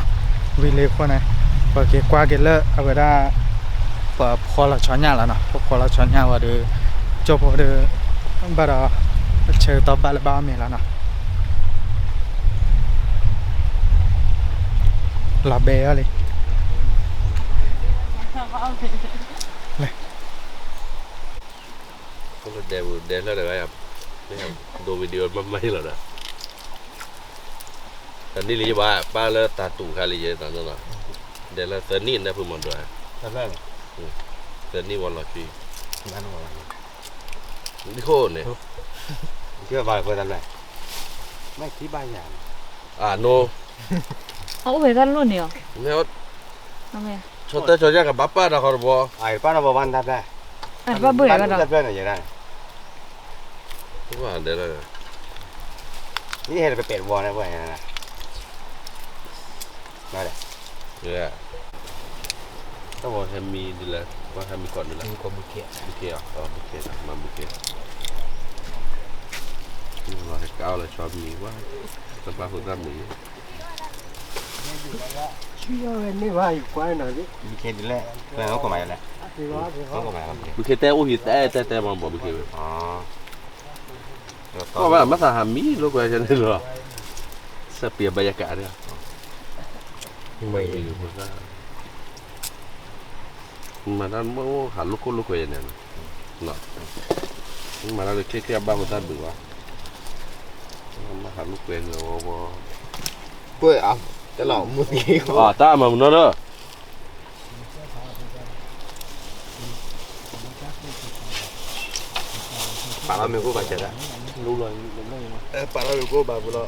ဝံၤလံအဃိန့ၣ် ပက့ၤကွၢ်က့ၤလၢအဝဲဒၣ် ပဖှီလီၤဆီညၣ်လီၤနီၤ, ပဖှီလီၤဆီညၣ်ဝဲဒီး ကၠိဖိဒီး ဘၣ်ဒီး ဆၢကတီၢ်ဘၣ်လၢဘၣ်အီၣ်မ့ၤလီၤနီၤ. လီၤဘဲအီၤလံ. လဲၤ ဒဲပူၤဒဲလၢတဂၤယၤ, ဒိ video မၤမၤလီၤဒီး တနံၣ်လံယဘၣ် ပၢ်လၢတၢ်တူၢ်ခါလံယဲတနီၤနီၤ, ဒဲလၢသၢနံၣ်န့ၣ်ဖုမၤဒွး, သၢနံၣ်ဝဲလီၤခံ, ဒ်ခိၣ်န့ၣ်, ဘၣ်ဖဲတၢ်လဲၣ်, မ့ၢ်ခံဘၣ်ယၤ, အနိ, အအိၣ်ဖဲတၢ်လိၣ်န့ၣ်အီၤ, မ့ၢ် ဆီတဲဆီညၣ်ကဘၣ်ပာ်တၢ်ဃီတဘီ, ပာ်တၢ်ဘီဘၣ်နတၢ်ဖျဲ, ပာ်ဘၣ်ဘၣ်တၢ်ဖျဲန့ၣ်ယဲဒၣ်န့ၣ်, ဘၣ်ဒဲလၢ နဟဲလၢပပဲာ်တဘီန့ၣ်, ဘၣ်, တၢ်ဘီဟဲမံဒ်လဲၣ်, ပှၤဟဲမံခိးဒ်လဲၣ်, ဘုခ့, ဘုခ့, မၤဘုခ့, လီၤဟဲကါအီၣ်လၢဆီမံၤဝဲ, တပာ်ဖိသၣ်မုာ်, န့ၢ်ဘၣ်ယကွၢ်နီၤ, ဘုခ့ဒ်လဲၣ်, ဘုခ့တဲအိၣ်ဟံးတဲတဲတဲမၤဘီဘုခ့ဝဲ ကီၢ်ဘၣ်မၤသးဟးမံလိာ်ကွဲန့ၣ်လီၤ, စပံးဘၣ်ယကးန့ၣ်, မၤတၢ်မ့ၢ်ဟးလိာ်ခိၣ်လိာ်ကွဲယဲန့ၣ်, မၤတၢ်လၢခဲခဲအဘၣ်မတၢ်ဒုးဘၣ်, မၤဟးလိာ်ကွဲဂ့ၤဝီဝီ, တၢ်မၤမနီၤဒီး ပာ်လီၤမ့ၢ်ကိၣ်ဘၣ်စဲးဒၣ်, ပာ်လီၤမ့ၢ်ကိၣ်ဘၣ်ပူၤလီ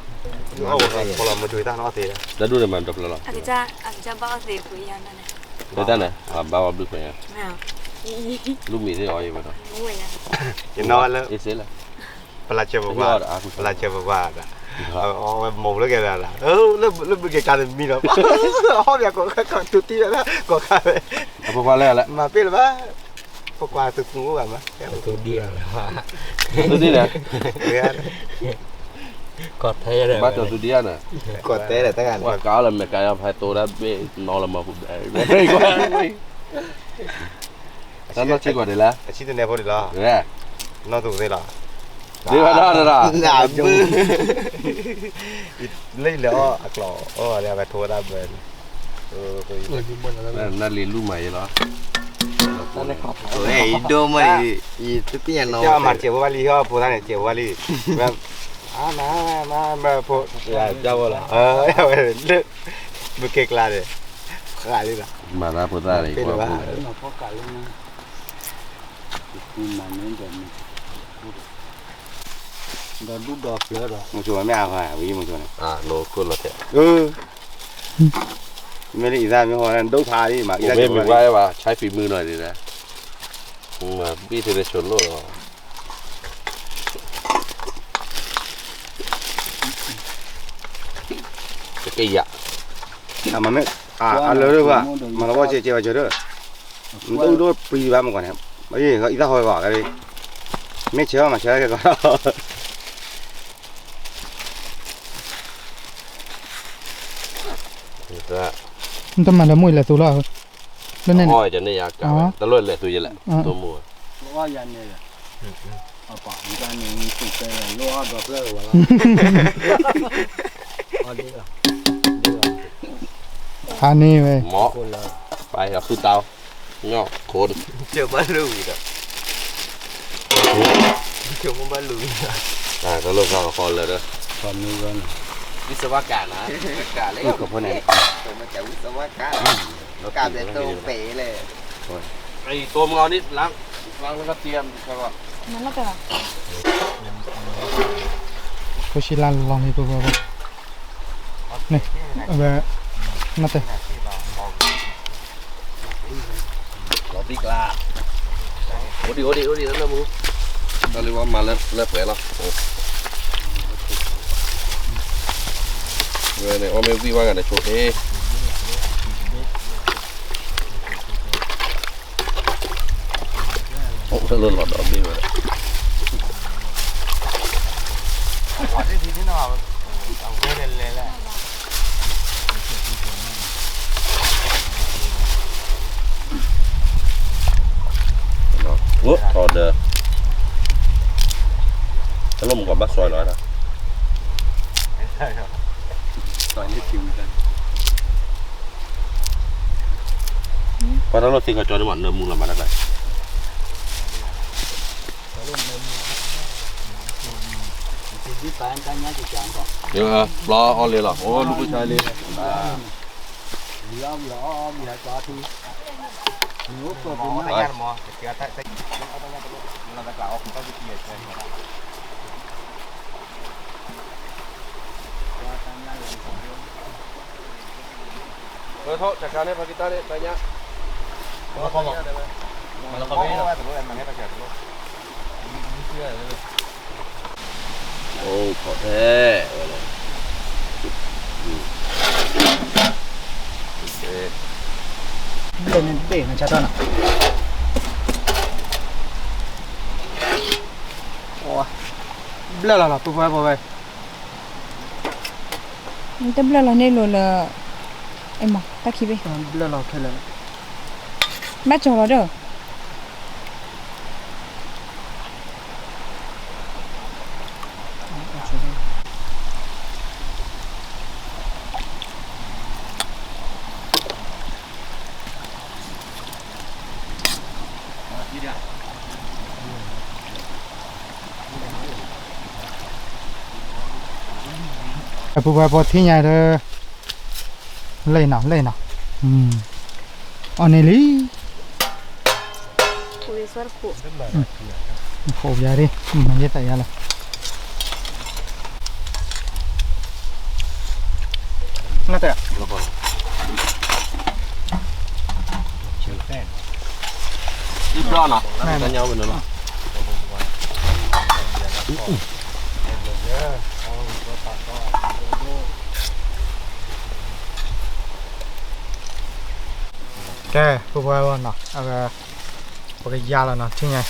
ၤ, အဝဲဖီလီၤမၤဆိတၢ်နီၣ်သ့ၣ်, တၢ်ဒိၣ်န့ၣ်မၤတဖျၢၣ်လီၤ, တၢ်န့ၣ် အဘၣ်ဝဲဘျုးခွဲးညါ, လူမံၤသ့ၣ်အီၤယဝဲဒီး, ယနီၣ်ဝဲလၢ အ့စ့လၢ ပလၢဆၢပကွၢ်, ပလၢဆၢပကွၢ်, အဝဲမိၢ်လၢကဲလၢ်, လၢဘုက့ၤကါတမံၤဒီး, ဟီၣ်ဘၣ်ကိးခါကိးထူတံၢ်ဝဲဒၣ်ကိးခါဝဲ, ပကွၢ်လၢ, မၤပ့ၢ်လၢၤဘၣ်, ပကွၢ်သုးကူအိၣ်ဂၤမး, သုးဒ်န့ၣ်, ဘၣ်တီၤသုးဒ်န့ၣ်, ကီၢ်တဲလၢတဂၤန့ၣ်, ပှၤကါအီၣ်လၢမဲာ်ကါယီၤဖဲတိၤဒၣ်ဘ့ၣ်နီၤလၢမၤပူၤဘဲ, တၢ်နီၢ်ဆံးကွၢ်ဒ်လဲၣ်, အဆံတနဲဖိဒ်လီၤ, နီၢ်သူကသ့လီၤ, ဒ်ဝဲဒၣ်တရၣ်, လၢယလဲၤအီၣ်အကျိၤ, အဝဲထိဝဲဒၣ်ဘၢန့ၣ်, နလံၤလူမၤယဲလီၤ, ယဒိၣ်မး, ယသ့ၣ်ညါနီၤ, မၤစဲးဖိဘၣ်လံ, ဖိသၣ်န့ၣ်စဲးဖိဘၣ်လံ, အမၤ, မၤဖိ, ကၠီဝဲလီၤ, ဝဲလၢ, ဘုက့ၤကျါန့ၣ်, ဃးလံလီၤ, မၤလၢဖိသၣ်န့ၣ်, ဒီးဒူၣ်ဒီးဖျၢၣ်ဒီး, မ့ၢ်အဝဲဝံၤမ့ၢ်န့ၣ်, မ့ၢ်လၢအံၤသၣ်မ့ၢ်ဟီဒိၣ်ဖးလံမး, မ့ၢ်မ့ၢ်ဝဲဘၣ် ဆါဖံးမုၢ်နီၤဒ်လဲၣ်, ဘံၣ်သ့န့ၣ်ဆိလိၣ်လီၤ, တကယၤ, မ့ၢ်, အလၢဘၣ်, မၤလီၤဘီၣ်စဲးစဲးဘၣ်စၢၤဒီး, ဒိၣ်ဒိၣ်ပှံၤဘၣ်မ့ၢ်ကွၢ်န့ၣ်, အံၤသၣ်ဟီဝဲဘၣ်, မ့ၢ်ဆဲးဘၣ်မၤဆဲးကဲကီး နတမၤဒီးမိၢ်လဲၤသူလီၤ, လၢန့ၣ်, တလိၣ်လဲၤသူယလဲၣ်, တိမိၢ်, ဖးန့ၢ်ဝဲ, ဘၣ်ဃုတၢ်, ညီခိၣ်, ကၢဘၣ်လူၤဝံၤဒီး, ကၢဘၣ်လူၤဝံၤဒီး, တလိၣ်ဃီလၢာ်ဒီး, ဝံသဝါကၢ်နၤ, ကၢ်လၢ, ဝံသဝါကၢ်, ကၢ်ပဲတိပ့ၤလဲၣ်, အံၤတိမ့ၢ်အီၤန့ၣ်, လၢကတံၢ်, ဖိဆံးလၢလီၤန့ၣ်ပှၤ, န့ၣ်, အဝဲ, နတဲ လီၤသံကျါ, အိၣ်ဒံး အိၣ်ဒံး အိၣ်ဒံး လၢမူ, တၢ်လၢဝဲမၤလၢပှဲၤလီၤ, ဝဲန့ၣ် အီၣ်မ့ၢ်ဝံၣ်ဝဲဂၤန့ၣ် ဆိတ့, အိၣ်လၢလီၤဒီးဘ့ၣ်ဝဲဒၣ် အဝဲလဲၤလဲၤလၢ, အဝဲလဲၤလဲၤလၢ, အဝဲလဲၤလဲၤလၢ, အဝဲလဲၤလဲၤလၢ, အဝဲလဲၤလဲၤလၢ, အိၣ်ထီၣ်ဒီး တလိၣ်မုၢ်ကီၢ်ဘၣ်စွဲလီၤဒၣ် ပှၤတလိၣ်သ့ၣ်ခီၣ်ကၠီန့ၣ်မး နၢမူလီၤမးတၢ်ကျါ ပျီအီၣ်လံလီၤ အိၣ်လူၢ်ကဆါလံ ထီၣ်တၢ်ခါန့ၣ် ပှၤက့ၤတၢ်န့ၣ် တၢ်ညါ အိၣ်ဖီၣ်ဖဲ ဘျဲၣ်န့ၣ်တဘ့ၣ် နဆါထီၣ်နီၤ ဘျၢၣ်လီၤလီၤ ပှၤပှၤပှၤ တဘျၢၣ်လီၤန့ၣ်လိၤလၢ အဲၣ်မး တၢ်ခံဘ့ၣ် ဘျၢၣ်လီၤခဲလၢာ် ဘၣ်ကၠီၤလီၤဒီး ပူၤပှၤပီၤထံညါဒီး လၢနီၤ လၢနီၤ အီၤန့ၣ်လံ ခိၣ်ယါဒ် မၤယဲသးယါလီၤ နတဲ ဘျီနီၤ တၢ်ညါဝဲန့ၣ်လီၤ ကဲ ပူၤပှၤဝဲနီၤ အဝဲ ပကယါလီၤနီၤ ထံညါ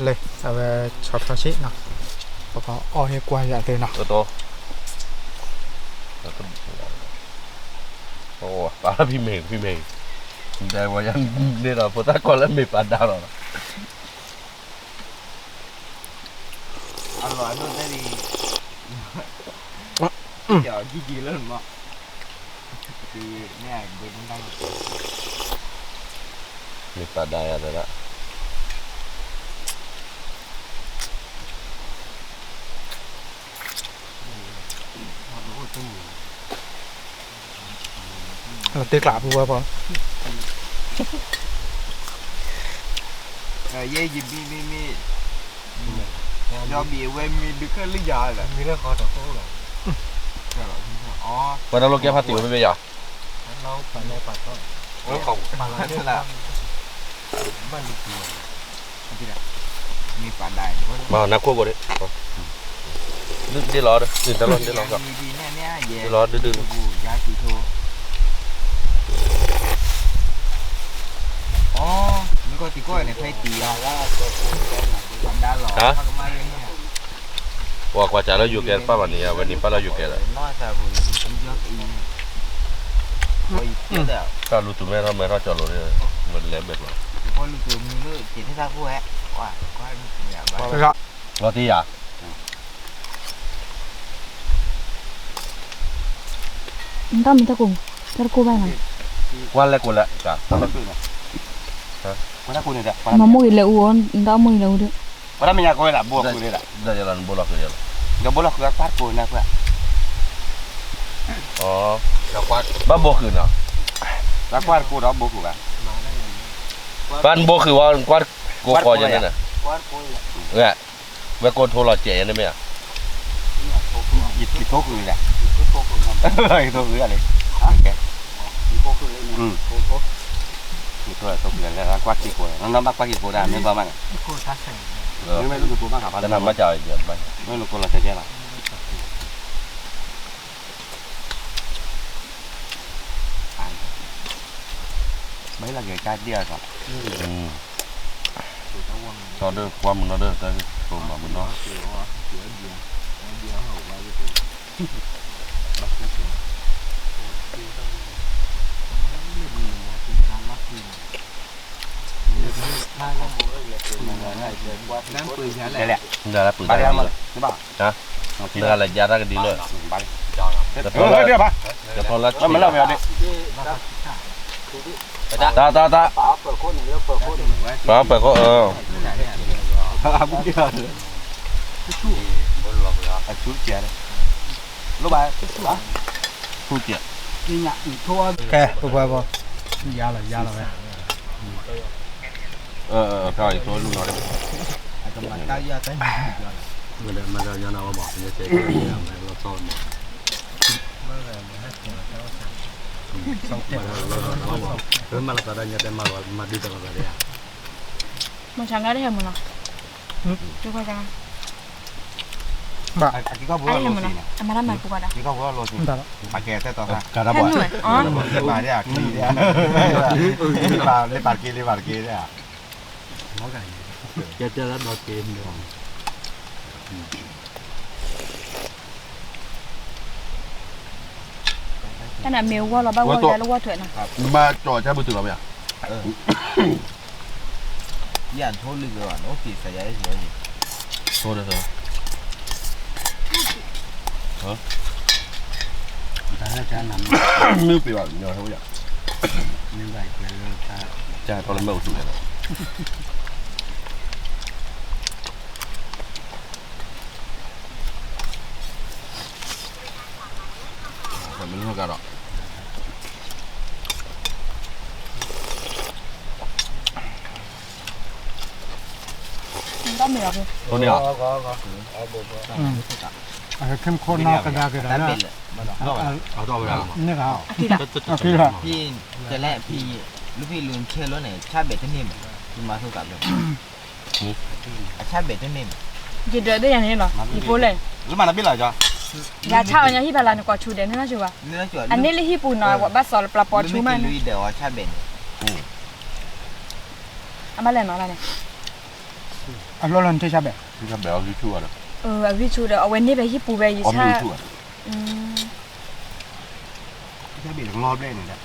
လၢ အဝဲဆီၣ်ထီၣ်ဆံးနီၤ ပကအီၣ်ဟ့ၣ်ကွၢ်ယၤသ့နီၤ ပာ်ဖံးမဲာ် ဖံးမဲာ် ဒဲဝဲယၤန့ၣ်ဒီး ဖိသၣ်ကွၢ်လၢမ့ၢ်ပာ်ဒါလီၤနီၤ အလီၢ်အဒိၣ်တဲလံ ယီၤကံကံလၢမး မ့ၢ်ပာ်ဒါယၤသရၣ် လီၤတ့ကျးပူၤဝဲပီၤ ယဲယမံမံမံ ဒီးဘံၣ်ဝဲမံဒုးခဲလၢယၤလၢ မံလၢဃီတၢ်ဃိလီၤ ပှၤတလိၣ်ကဲဖးတံၢ်ဝဲမ့ၢ်ယၤ မၤနၤခိၣ်ဘိးန့ၣ် ဒ်လီၤဒီး ဒ်လီၤဒုဒုလီၤ ဟါ ပှၤကွၢ်စးလၢယိၤကဲတပၣ်ဘၣ်န့ၣ် အဝဲန့ၣ်ပၣ်လၢယိၤကဲလီၤ တၢ်လူတူၢ်မဲထီၣ်မဲထီၣ်ကၠီလိၤန့ၣ် မ့ၢ်လဲၤဘဲၣ်ကျီၤ လီၤတ့ၢ်ယၤ နတၢ်မ့ၢ်တၢ်ကိး တၢ်တကိးဘၣ်နီၤ ကွၢ်လဲၣ်ကိးလဲၣ် မ့ၢ်မိၢ်ဂ့ၤလဲၤအူအီၤ နတၢ်မိၢ်ဂ့ၤလဲၤအူဒီး ပှၤတၢ်မဲာ်ညါကိးဝဲဒၣ် ဘိလီၤဃုာ်ဒၣ် ဒီးယလီၤနဘိလီၤဃုာ်ဒီးလီၤ ဒီးဘိလီၤဃုာ်အကွၢ်တကိးနကွၢ် ဘၣ်ဘိဃုာ်နီၤ ကွၢ်တကိးဒီးဘိဃုာ်ဘၣ် ပှၤနဘိဃုာ်ဝဲ ကွၢ်တကိးဃီယၤန့ၣ် ဝဲကိးထိလီၤစဲးယၤန့ၣ်မ့ၢ်ဧါ ယထိဃုာ်ဒၣ် ယထိဃုာ်ဒၣ်လံ ယထိဃုာ်လၢ ကွၢ်က့ၤကိး နီၢ်ဘၣ်ကွၢ်က့ၤကိးဒၣ် မ့ၢ်ဘၣ်မးန့ၣ် တနၤဘၣ်ကၢ် မ့ၢ်နကိးလီၤစဲးကဲလီၤ ဘၣ်လၢက့ၤကါဒံၣ်အသး ထီၣ်ဒီးကွၢ်မုၢ်နီၢ်ဒီး တၢ်ကတိၤမၤမုၢ်နီၢ် ဘၣ်ဃုက့ၤ ဒၣ်လၢပုၢ်တၢ်ကဒံလၢ, နတဂၤလဲၤယါတၢ်ကဒံလၢ, ကဖီလၢ, တၢ်တၢ်တၢ်, ပှၤပၢၤခိၣ်, ဆူကဲ, ကဲ, ပပှၤဘီ, ယါလီၤ ယါလီၤဝဲ, ဖဲအံၤသိလူလီၤ, မၤတၢ်ယါတၢ်ညါ, မၤတၢ်ယါနၤဝဲဘၣ်, ယဲတဲလီၤဆီမး, မၤလီၤသးဒၣ်ညါတဲမၤလီၤ မၤဒုးတလီၤသးဒၣ်ဧါ, မၤဆါငါတဟဲမုၢ်နီၤ, ဘၣ်, အမၤတၢ်မၤပူၤဘၣ်ဒီး, မၤတၢ်မၤပူၤဘၣ်ဒီး, မၤတၢ်မၤပူၤဘၣ်ဒီး, လၢပာ်က့ၤလၢပာ်က့ၤဒၣ်, ကဲတဲလၢဒီးက့ၤ, တၢ်န့ၣ်မ့ၢ်ဝီလီၤဘၣ်ဝီလၢဝီထွဲနီၤ, မၤကၠီၣ်ကၢ်ပတုာ်လီၤမ့ၢ်ဧါ, ယၢ်ထိလံက့ၤဘၣ်နီၤ, အိၣ်က့ၤစးယၤအ့ၣ်, ထိဒီး, မ့ၢ်ပ့ၤဘၣ်ညီဟဲဝဲယၤ, မ့ၢ်လီၤကဒီး, တၢ်မ့ၢ်လီၤ, အခဲမုၢ်ခိၣ်နီၢ်ကဒါက့ၤဒီး, န့ၣ်, ဖံလီၤ, ဖံ, တလဲၣ်ဖံ, လူဖံလူၤဆဲးလိန့ၣ် ဆၣ်ဘဲးတန့ၢ်မး, မၤဆိကးလၢ, အဆၣ်ဘဲးတန့ၢ်မး, ယဒၢးသ့ၣ်ယၤန့ၣ်လီၤ, ယဖိလဲၣ်, ယဆၣ်အီၤညါဟံၣ်ဖးလၢနကွၢ်ဆူၣ်ဒဲးန့ၣ်နီၢ်ဆိဘၣ်, အန့ၣ်လၢဟံၣ်ပူၤနီၤ, ဘၣ်စီၤလၢပျၢၤပိာ်ဆူၣ်မးန့ၣ်, အဘၣ်လဲၣ်နီၤလၢန့ၣ်, အလီၢ်လၢနထံၣ်ဆၣ်ဘဲး, အဂံၢ်ဆူၣ်ဒီး အဝဲန့ၢ်ဖဲဟံၣ်ပူၤဖဲယဆၣ်, တၢ်မ့ၢ်အပှဲၤချ့,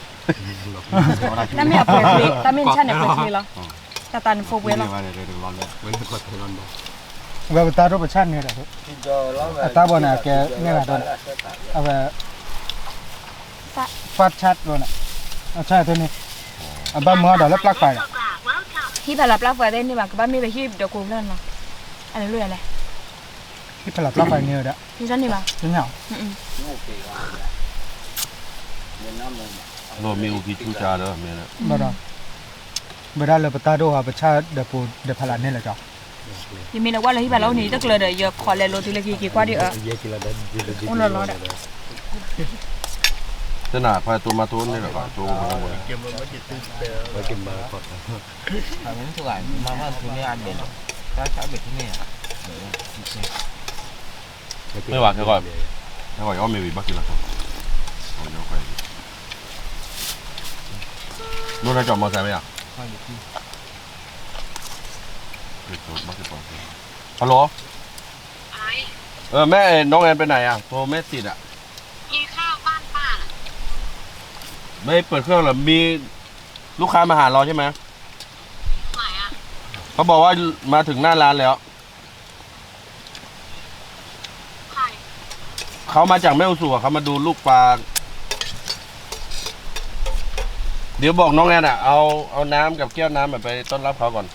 တၢ်မ့ၢ်ဆၣ်န့ၣ်ပှဲၤချ့လီၤ, တၢ်တၢ်န့ၣ်ဖိပှဲၤလီၤ, ဝဲပတၢ်ဒိၣ်ပဆၣ်န့ၣ်ဒီး, အတၢ်ဘီန့ၣ် အကဲန့ၢ်ဂၤဒီး, အဝဲ, ဖးဆၣ်ဘီန့ၣ်, အဆၣ်န့ၣ်, အဘၣ်မၤဒီးလၢပျၢၤကွၢ်လီၤ, ဟံၣ်ဖးလၢပျၢၤကွၢ်သ့ၣ်န့ၣ်ဘၣ် ကဘၣ်မ့ၢ်ဖဲဟံၣ်ဒီးကိးဖျၢၣ်နီၤ, အလဲၤလိာ်ယၤလဲၣ်, ဟံၣ်ဖးလၢပျၢၤကွၢ်န့ၣ်ဒီး, န့ၣ်ဘၣ်, လီၤမ့ၣ်အူကံဆူၣ်ဆါဒီးမ့ၢ်, ဘၣ်ဒီး, ဘၣ်ဒၣ်လၢပတၢ်ဒိၣ်ဟီ ပဆၣ်ဒီးပူၤဒီးဖးလၢန့ၣ်လီၤကီး, ယမ့ၢ်လၢကွၢ်လၢဟံၣ်ဖးလၢအိၣ်န့ၣ် ယတကျၢၤဒီး ယခီလဲၤလိာ်တုၤလၢက့ၤက့ၤကွၢ်ဒ်အၢ, အိၣ်လီၤလီၤဒီး, တနၤဖဲတိမါတိန့ၣ်လီၤ တိမါတိန့ၣ်, မၤဘၣ်ဆူန့ၣ်အဘဲၣ်လီၤ, တၢ်ဆၣ်ဘဲၣ်ထံန့ၣ်, မ့ၢ်ဘၣ်ခဲဂီၤ, ခဲဂီၤယအီၣ်မ့ၢ်ဝံၤဘၣ်က့ၤလီၤ, ဒိၣ်တၢ်ကၠီၤမီၤစၢ်မ့ၢ်ဧါ, hello, เออ แม่ เอ่อ น้องแอนไปไหนอ่ะ โทรไม่ติดอ่ะ กินข้าวบ้านป้าน่ะ ไม่เปิดเครื่องเหรอ มีลูกค้ามาหาเราใช่ไหม ไหนอ่ะ เขาบอกว่ามาถึงหน้าร้านแล้ว ใคร เขามาจากแม่อุสุอะ เขามาดูลูกปลา เดี๋ยวบอกน้องแอนอะ เอา เอาน้ำกับแก้วน้ำอะ ไปต้อนรับเขาก่อน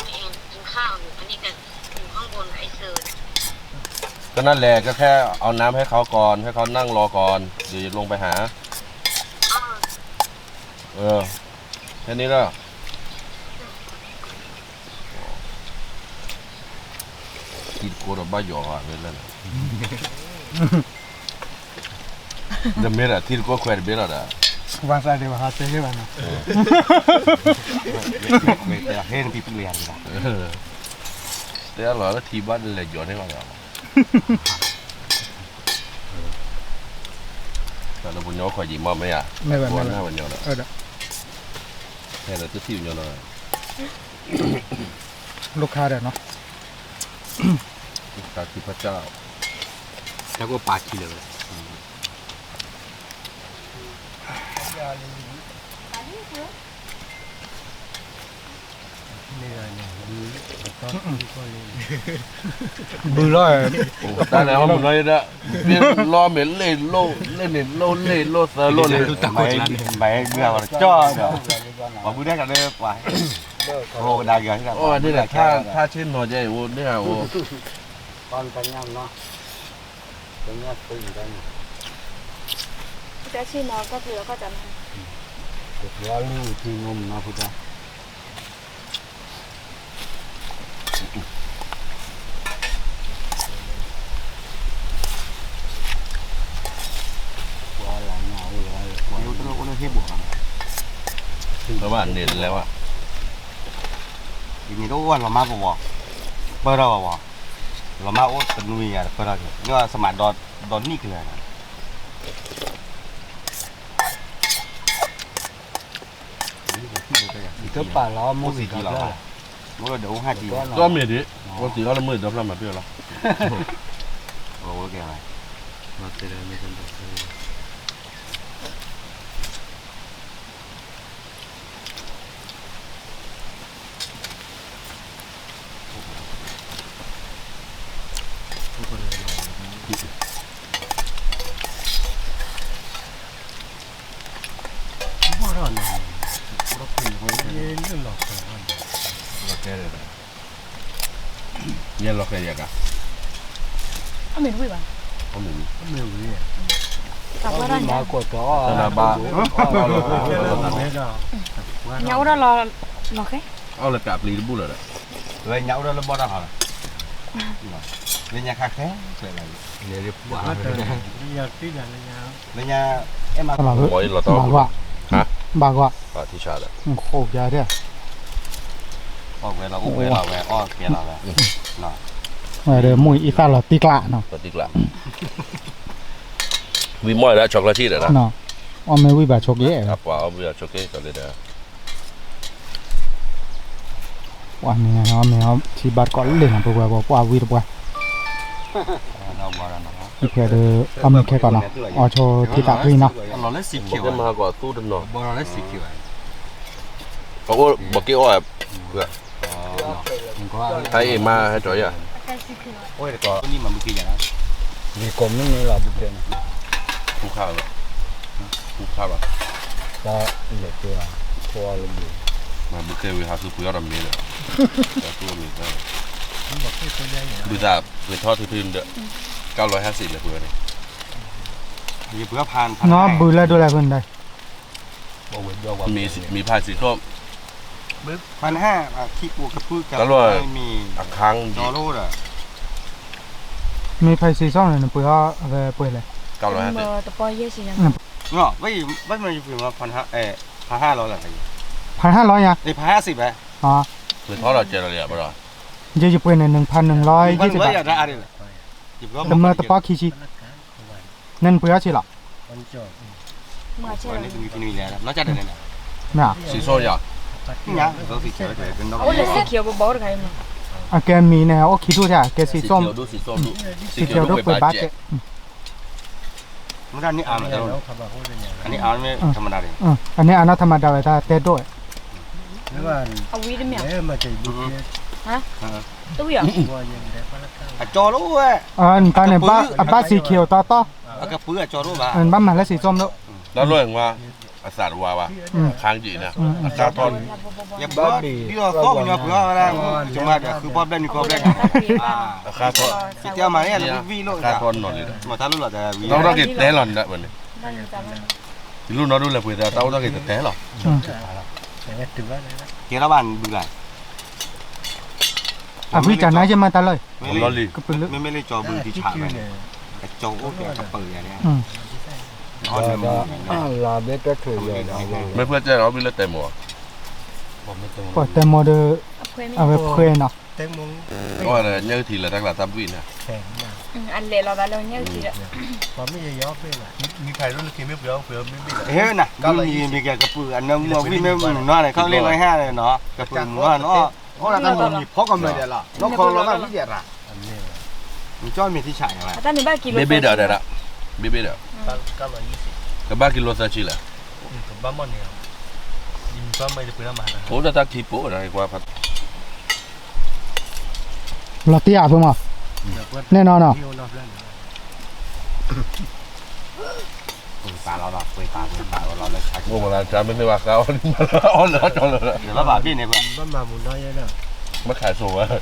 แอนกินข้าวอยู่ อันนี้ก็อยู่ข้างบนไอ้เซอร์เนี่ย ก็นั่นแหละ ก็แค่เอาน้ำให้เขาก่อน ให้เขานั่งรอก่อน เดี๋ยวจะลงไปหา เออ แค่นี้ก็ ထံတကိးဒီးဘၣ်ယီၤဝဲလၢ, ဒီးမ့ၢ်ဒီးထံတကိးခွဲးတဘ့ၣ်လီၤဒီး, ဝါစၢ်ဒံးဘၣ်ဟးတဲဟ့ၣ်ဘၣ်နီၤ, တဲလီၤလၢထံဘၣ်လဲၤယီၤန့ၢ်လီၤဒီး, တၢ်လၢပညီခွဲးယံၤမးမ့ၢ်ဧါ, မ့ၢ်ဝဲ မ့ၢ်ဝဲ ပညီဒီး, ဟဲဒီးတထံၣ်ပညီဒီး, လိၣ်ခါဒီးနီၤ, တၢ်ထံဖးကၢ်, တၢ်ကပာ်ထံလၢၤဝဲ, အ ဘုလီၤ, တၢ်န့ၣ် ဟီမုၢ်နီၤဒၣ်, လီမ့ၢ်လ့ၣ်လိၣ်, လ့ၣ်န့ၣ်လိၣ်, လ့ၣ်လိၣ်သၢလိၣ်န့ၣ်, မၤဘုဒၣ်ကဒီးပှၤ, ပှၤဘုဒၣ်ကဒီး, ထါဆ့နီၤကဲအံၤအိၣ်, ဒ်အိၣ်, တၢ်ဆ့နီၤကီၢ်ဖုလီၤကီၢ်တၢ်မး, ကဖုအီၣ်လံၢ်အုၣ်ထံမိၢ်မုၢ်နီၤဖုတၢ် ပဘၣ်န့ၣ်လဲၤဝဲ, ယန့ၣ်တအိၣ်ဝဲလီၤမါပဝီၤ, ပၢၢ်ထီၣ်ဝဲဝီၤ, လီၤမါအိၣ်တနွံယၤတပၢၢ်ထီၣ်က့ၤ, ယိၣ်စမးဒီနံၣ်ကလၢာ်န့ၣ် တပာ်လီၤ, မ့ၢ်ဒီးအိၣ်ဟါတံၢ်, ဒီမ့ၢ်ဒံး, အိၣ်တံၢ်အီၣ်လၢမုၢ်ဒီဖျၢၣ်မၤပ့ၢ်လီၤ, ယဲလီၤဃဲယကါ, အမ့ၢ်တဝံၣ်ဘၣ်, အမ့ၢ်ဝံၣ်, တၢ်ဘၣ်, ညၣ်အိၣ်ဒီးလီၤ, လီၤဃဲ, အီၣ်လၢကးပျံၤတဘူၣ်လၢၤဒီး, လၢညၣ်အိၣ်ဒီးလၢဘီၣ်တၢ်ဖးလီၤ, လၢညၣ်ခါဃဲ, လၢညၣ်, ဘၣ်ကွၢ်, ဘၣ်ကွၢ်, ဝဲဒီးမူအံသၣ်လီၤတံၢ်ကျးနီၤ, ဝံၤမီၢ်ဒၣ် chocolate ဒီး, အီၣ်မ့ၢ်ဝံၣ်ဘၣ် chocolate ဒီး, ပှၤအီၣ်မ့ၢ်ဝံၣ်ဘၣ် chocolate ဒီး, ပှၤမ့ၢ်အီၣ်မ့ၢ်အီထံဘၣ်တကိးလ့ၣ်နီၤ ပပှၤပှၤပှၤဝံၣ်တပှၤ, ဖဲဒီး အီၣ်မ့ၢ်ခဲကီးနီၤ, အီၣ်ဆိထံသးပြံၣ်နီၤ, ဘၣ်က့ၤအီၣ်, ဟဲအံၤမါဟဲကီးယၤ ဝ့ၢ်တကီၢ်, ဝ့ၢ်တကီၢ်မ့ၢ်န့ၣ်လီၤ ဘုကဲန့ၣ်, ခူခါလီၤ, ခူခါလီၤ, တၢ်လဲၤကဲ, ခိၣ်အီၣ်လၢဘု, မ့ၢ်ဘုကဲဝံၤဟးဆူပှ့ၤအီၣ်ဒီးမ့ၢ်ဒီး, တၢ်သူၣ်မ့ၢ်တၢ်, ဘုသးပှ့ၤထီၣ်ထုထုဒီး, ကၢ်လီၤဟဲစံးလဲၤပှ့ၤဝဲန့ၣ်, နီၢ်ဘုလၢဒိၣ်လဲၣ်ဖုန့ၣ်, မ့ၢ်ဖးစံးခိၣ် ဖးနဟါ, ခံပူၤကဖုကဖုမ့ၢ်, အခါဒီး, မ့ၢ်ဖးစံးစိၣ်န့ၣ် နပှ့ၤအီၣ်ဝဲပှဲၤလဲၣ်, ကလီၤဟဲ, ဖးနဟါလီၤ, ဖးနဟါလီၤယၤ, ဖးနဟါစံးဘၣ်, ယပှ့ၤန့ၣ် နံၣ်ဖးနံၣ်လီၤယံၤစံးဘၣ်, တမၢတပီခံဆံ နနပှ့ၤအီၣ်ဆံးလီၤ, မ့ၢ်, အကဲမံၤန့ၣ် အိၣ်ခံဒူၣ်တၢ် ကဲစံးစိၣ်, စံးစိၣ်ဒိၣ်ပှ့ၤဘၣ်ကဲ, အန့ၣ်အါနီၢ်ထမၤဒၣ်ဝဲ တၢ်တဲဒိၣ်ဝဲ အဝံၤတမ့ၢ်, တဝံၤ, အကၠီလိဝဲ, နတၢ်န့ၣ် အဘၣ်စံးခံအီၤတီတီ, ဘၣ်မၤလၢစံးစိၣ်မ့ၢ်, တၢ်လီၢ်ဝါ, အခါက့ၤန့ၣ်, အခါထီၣ်, ဒ်သိးသိၣ်ပညီပှၤဝဲဒၣ်, ယမၤဒီးဃုဖီဘျဲၣ်နံၤဖီဘျဲၣ်, အခါထီၣ်, အခါထီၣ်နီၢ်လံဒီး, တၢ်အိၣ်တၢ်က့ၤတဲလီၤန့ၣ်ဒၣ်ဝဲန့ၣ်, ယလိၣ်နီၢ်ဒိၣ်လဲၤပှ့ၤသး တၢ်အိၣ်တၢ်က့ၤတတဲလီၤ, ကဲထီၣ်ဘၣ်နဘုလၢ် အဖံတၢ်နါယမၤတၢ်လီၢ်, မ့မ့ၢ်လၢကၠီဘုတံဆးဘၣ်န့ၣ်, ကၠီအိၣ်ကဲကပၢၢ်ယၤန့ၣ်, မ့ၢ်ဖဲတဲအီၣ်ဘုလၢတဲမိၢ်, ပှၤတဲမိၢ်ဒီး, အဝဲဖှဲနီၤ, ညၣ်ထံလၢတၢ်ကျးတၢ်ဘှံးန့ၣ်, မ့ၢ်ကဲကပၢၢ်အနၢမူအဝံၣ်မ့ၢ်မုၢ်နီၤန့ၣ် ခီလ့ၣ်လီၤဟဲန့ၣ်နီၤ ကပၢၢ်မုၢ်နီၤနီၤ အိၣ်ဒၣ်တၢ်မုၢ်နံၤဖီကီၢ်မၢဒဲးလီၤ နီၢ်ခီလီၤဘၣ်ဝံၣ်ဒဲးရၣ် မ့ၢ်ကၠီမ့ၢ်ထံဆးယၤဝဲ ဘ့ၣ်ဘ့ၣ်ဒီးဒၣ် ဘ့ၣ်ဘ့ၣ်ဒီး ကဘၣ်ကံလိသၢဆံလဲၣ် အိၣ်ဒၣ်တၢ်ခံပိၤဒီးကွၢ်ဖး လီၤတံၢ်ဧါ ဖိမး, နဲၣ်နီၤနီၤ, ဘၣ်ဘ့ၣ်န့ၣ်, လၢမၤပှဲၤလၢဘ့ၣ်န့ၣ်, ပှဲၤဘ့ၣ်ဝဲလီၤ, ပှဲၤဘ့ၣ်လီၤ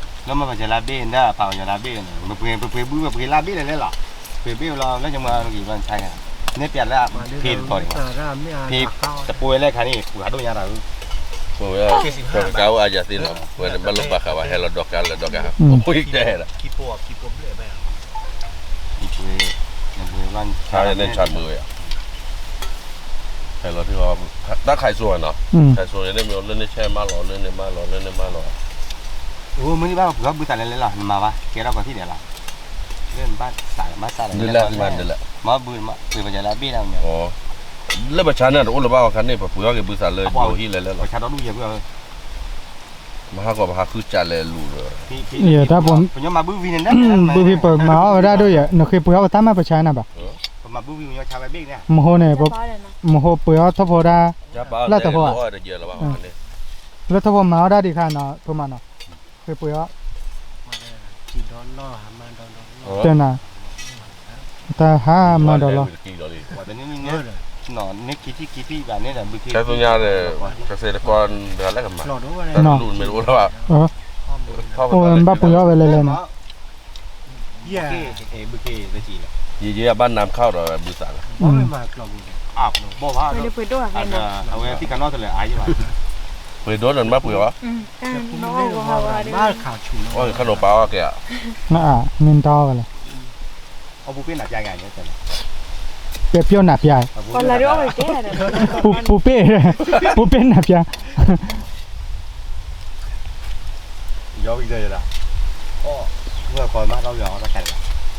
လၢယမၤက့ၤဘၣ်ဆါက့ၤ, နဲၣ်ပျးလၢဖ့တဖီန့ၣ်, ဖ့တပှဲၤလၢခါန့ၣ် ပှၤဒိၣ်ညါတၢ်, ပှဲၤဝဲ, ကါအိၣ်အါယၤသ့လီၤ, ပှဲၤန့ၣ်ဘၣ်လိၣ်ဘၣ်ဃးဝဲ ဟဲလီၤဒီကါလၢဒီကါ, အိၣ်တဲလီၤ ဟဲလီၤထံၣ်အီၤ, တၢ်ခးစိဝဲနီၤ, ခးစိန့ၣ်မ့ၢ်လၢန့ၣ်ဆဲမးလီၤ လၢန့ၣ်မးလီၤ လၢန့ၣ်မးလီၤ, အိၣ်မ့ၢ်န့ၣ်ဘၣ်ပှၤဘုသးလဲၤလဲၤလီၤ နမၤဘၣ် ကဲထီၣ်ကီၢ်ထံၣ်ဒဲးလီၤ, လၢနဘၣ်စးဘၣ်စးလဲၤလဲၤလီၤ, မ့ၢ်ဘုပှ့ၤပှၤကလဲၤလၢအဘ့ၣ်ဒၣ်မ့ၢ်, လၢပဆါန့ၣ်တအိၣ်လၢၤဘၣ်အီၤခါန့ၣ် ပပှ့ၤအီၣ်က့ၤဘုသးလၢယိၤဟံၣ်လဲၤလဲၤလီၤ, ပှၤဆါဒီဒူၣ်ယဲၢ်ဘု မဟါကီးပဟးဃုစးလဲၤလူၤဒီး, တၢ်ပှၤ, ဘုဖံပမၤအီၣ်ဝဲဒၣ်ဒိၣ်ယဲၢ် နဃ့ပှ့ၤအီၣ်ပတၢ်မ့ၢ်ပဆါနၤဘၣ်, မဟိန့ၣ်, မဟိပှ့ၤအီၣ်ထီၣ်ဖိဒၣ်, လၢတဟိဧါ, လၢထီၣ်ဖိမၤအီၣ်ဒၣ်ဒံးခါနီၤ ဖိမၤနီၤ, ဃ့ပှ့ၤအီၣ် တနၤ, တဟါမၤဒီးလီၤ, န့ၣ်က့ၤထံၣ်က့ၤထံၣ်ဘၣ်န့ၣ်ဒီး ဘုခ့, ကသ့တကီ, တၢ်လူၢ်မ့ၢ်တအိၣ်လၢၤဘၣ်, အိၣ်ဘၣ်ပှ့ၤအီၣ်ဝဲလဲၤလဲၤနီၤ, ယဲယဲဘၣ်နၤခီၣ်ဒီးဘုသးလီၤ, ပှ့ၤဒိၣ်ဒီးနဘၣ်ပှ့ၤအီၣ်, ခီၣ်နီၤပာ်အီၣ်ကဲဧါ, မ့ၢ်တအီၣ်ဝဲလဲၣ် ပဲပျိနးပျါ, ပူပ့ၢ်, ပူပ့ၢ်နးပျါ, ပုၢ်ဖိဝဲၢ်ဖိ ပှၤထံၣ်ညါဒုး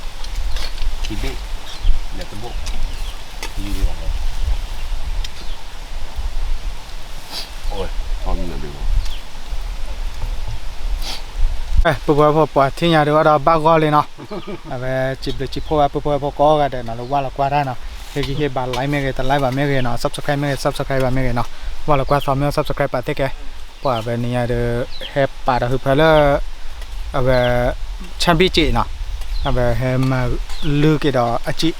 အီၤဒီးဘၣ်ဂီၢ်လံနီၤ, အဝဲစံးဘျုးစံးဖှိၣ်ဝဲပုၢ်ဖိဝဲၢ်ဖိကိးဂၤဒဲးနီၤ လၢဝၢ်လီၤကွၢ်တၢ်နီၤ, ဟ့ၣ်ဂံၢ်ဟ့ၣ်ဘါ like မ့ၢ်ဂ့ၤ တ like ဘၣ်မ့ၢ်ဂ့ၤနီၤ subscribe မ့ၢ်ဂ့ၤ subscribe ဘၣ်မ့ၢ်ဂ့ၤနီၤ, ဝၢ်လီၤကွၢ်သီမ့ၢ် subscribe ပာ်သ့ကဲ, ပှၤအဝဲန့ၣ်ညါဒုး ဟဲပာ်ဒီးဟုဖၢလၢ အဝဲ ဆၣ်ဘံၣ်စံးနီၤ, အဝဲဟဲမၤလုၢ်က့ၤဒီးအစံး,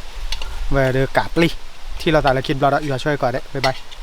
အဝဲဒုးကးပျံၤ, ထံၣ်လိာ်သးလၢခံတဘျီဒီး ယွၤဆိၣ်ဂ့ၤကိးဂၤဒဲး bye bye.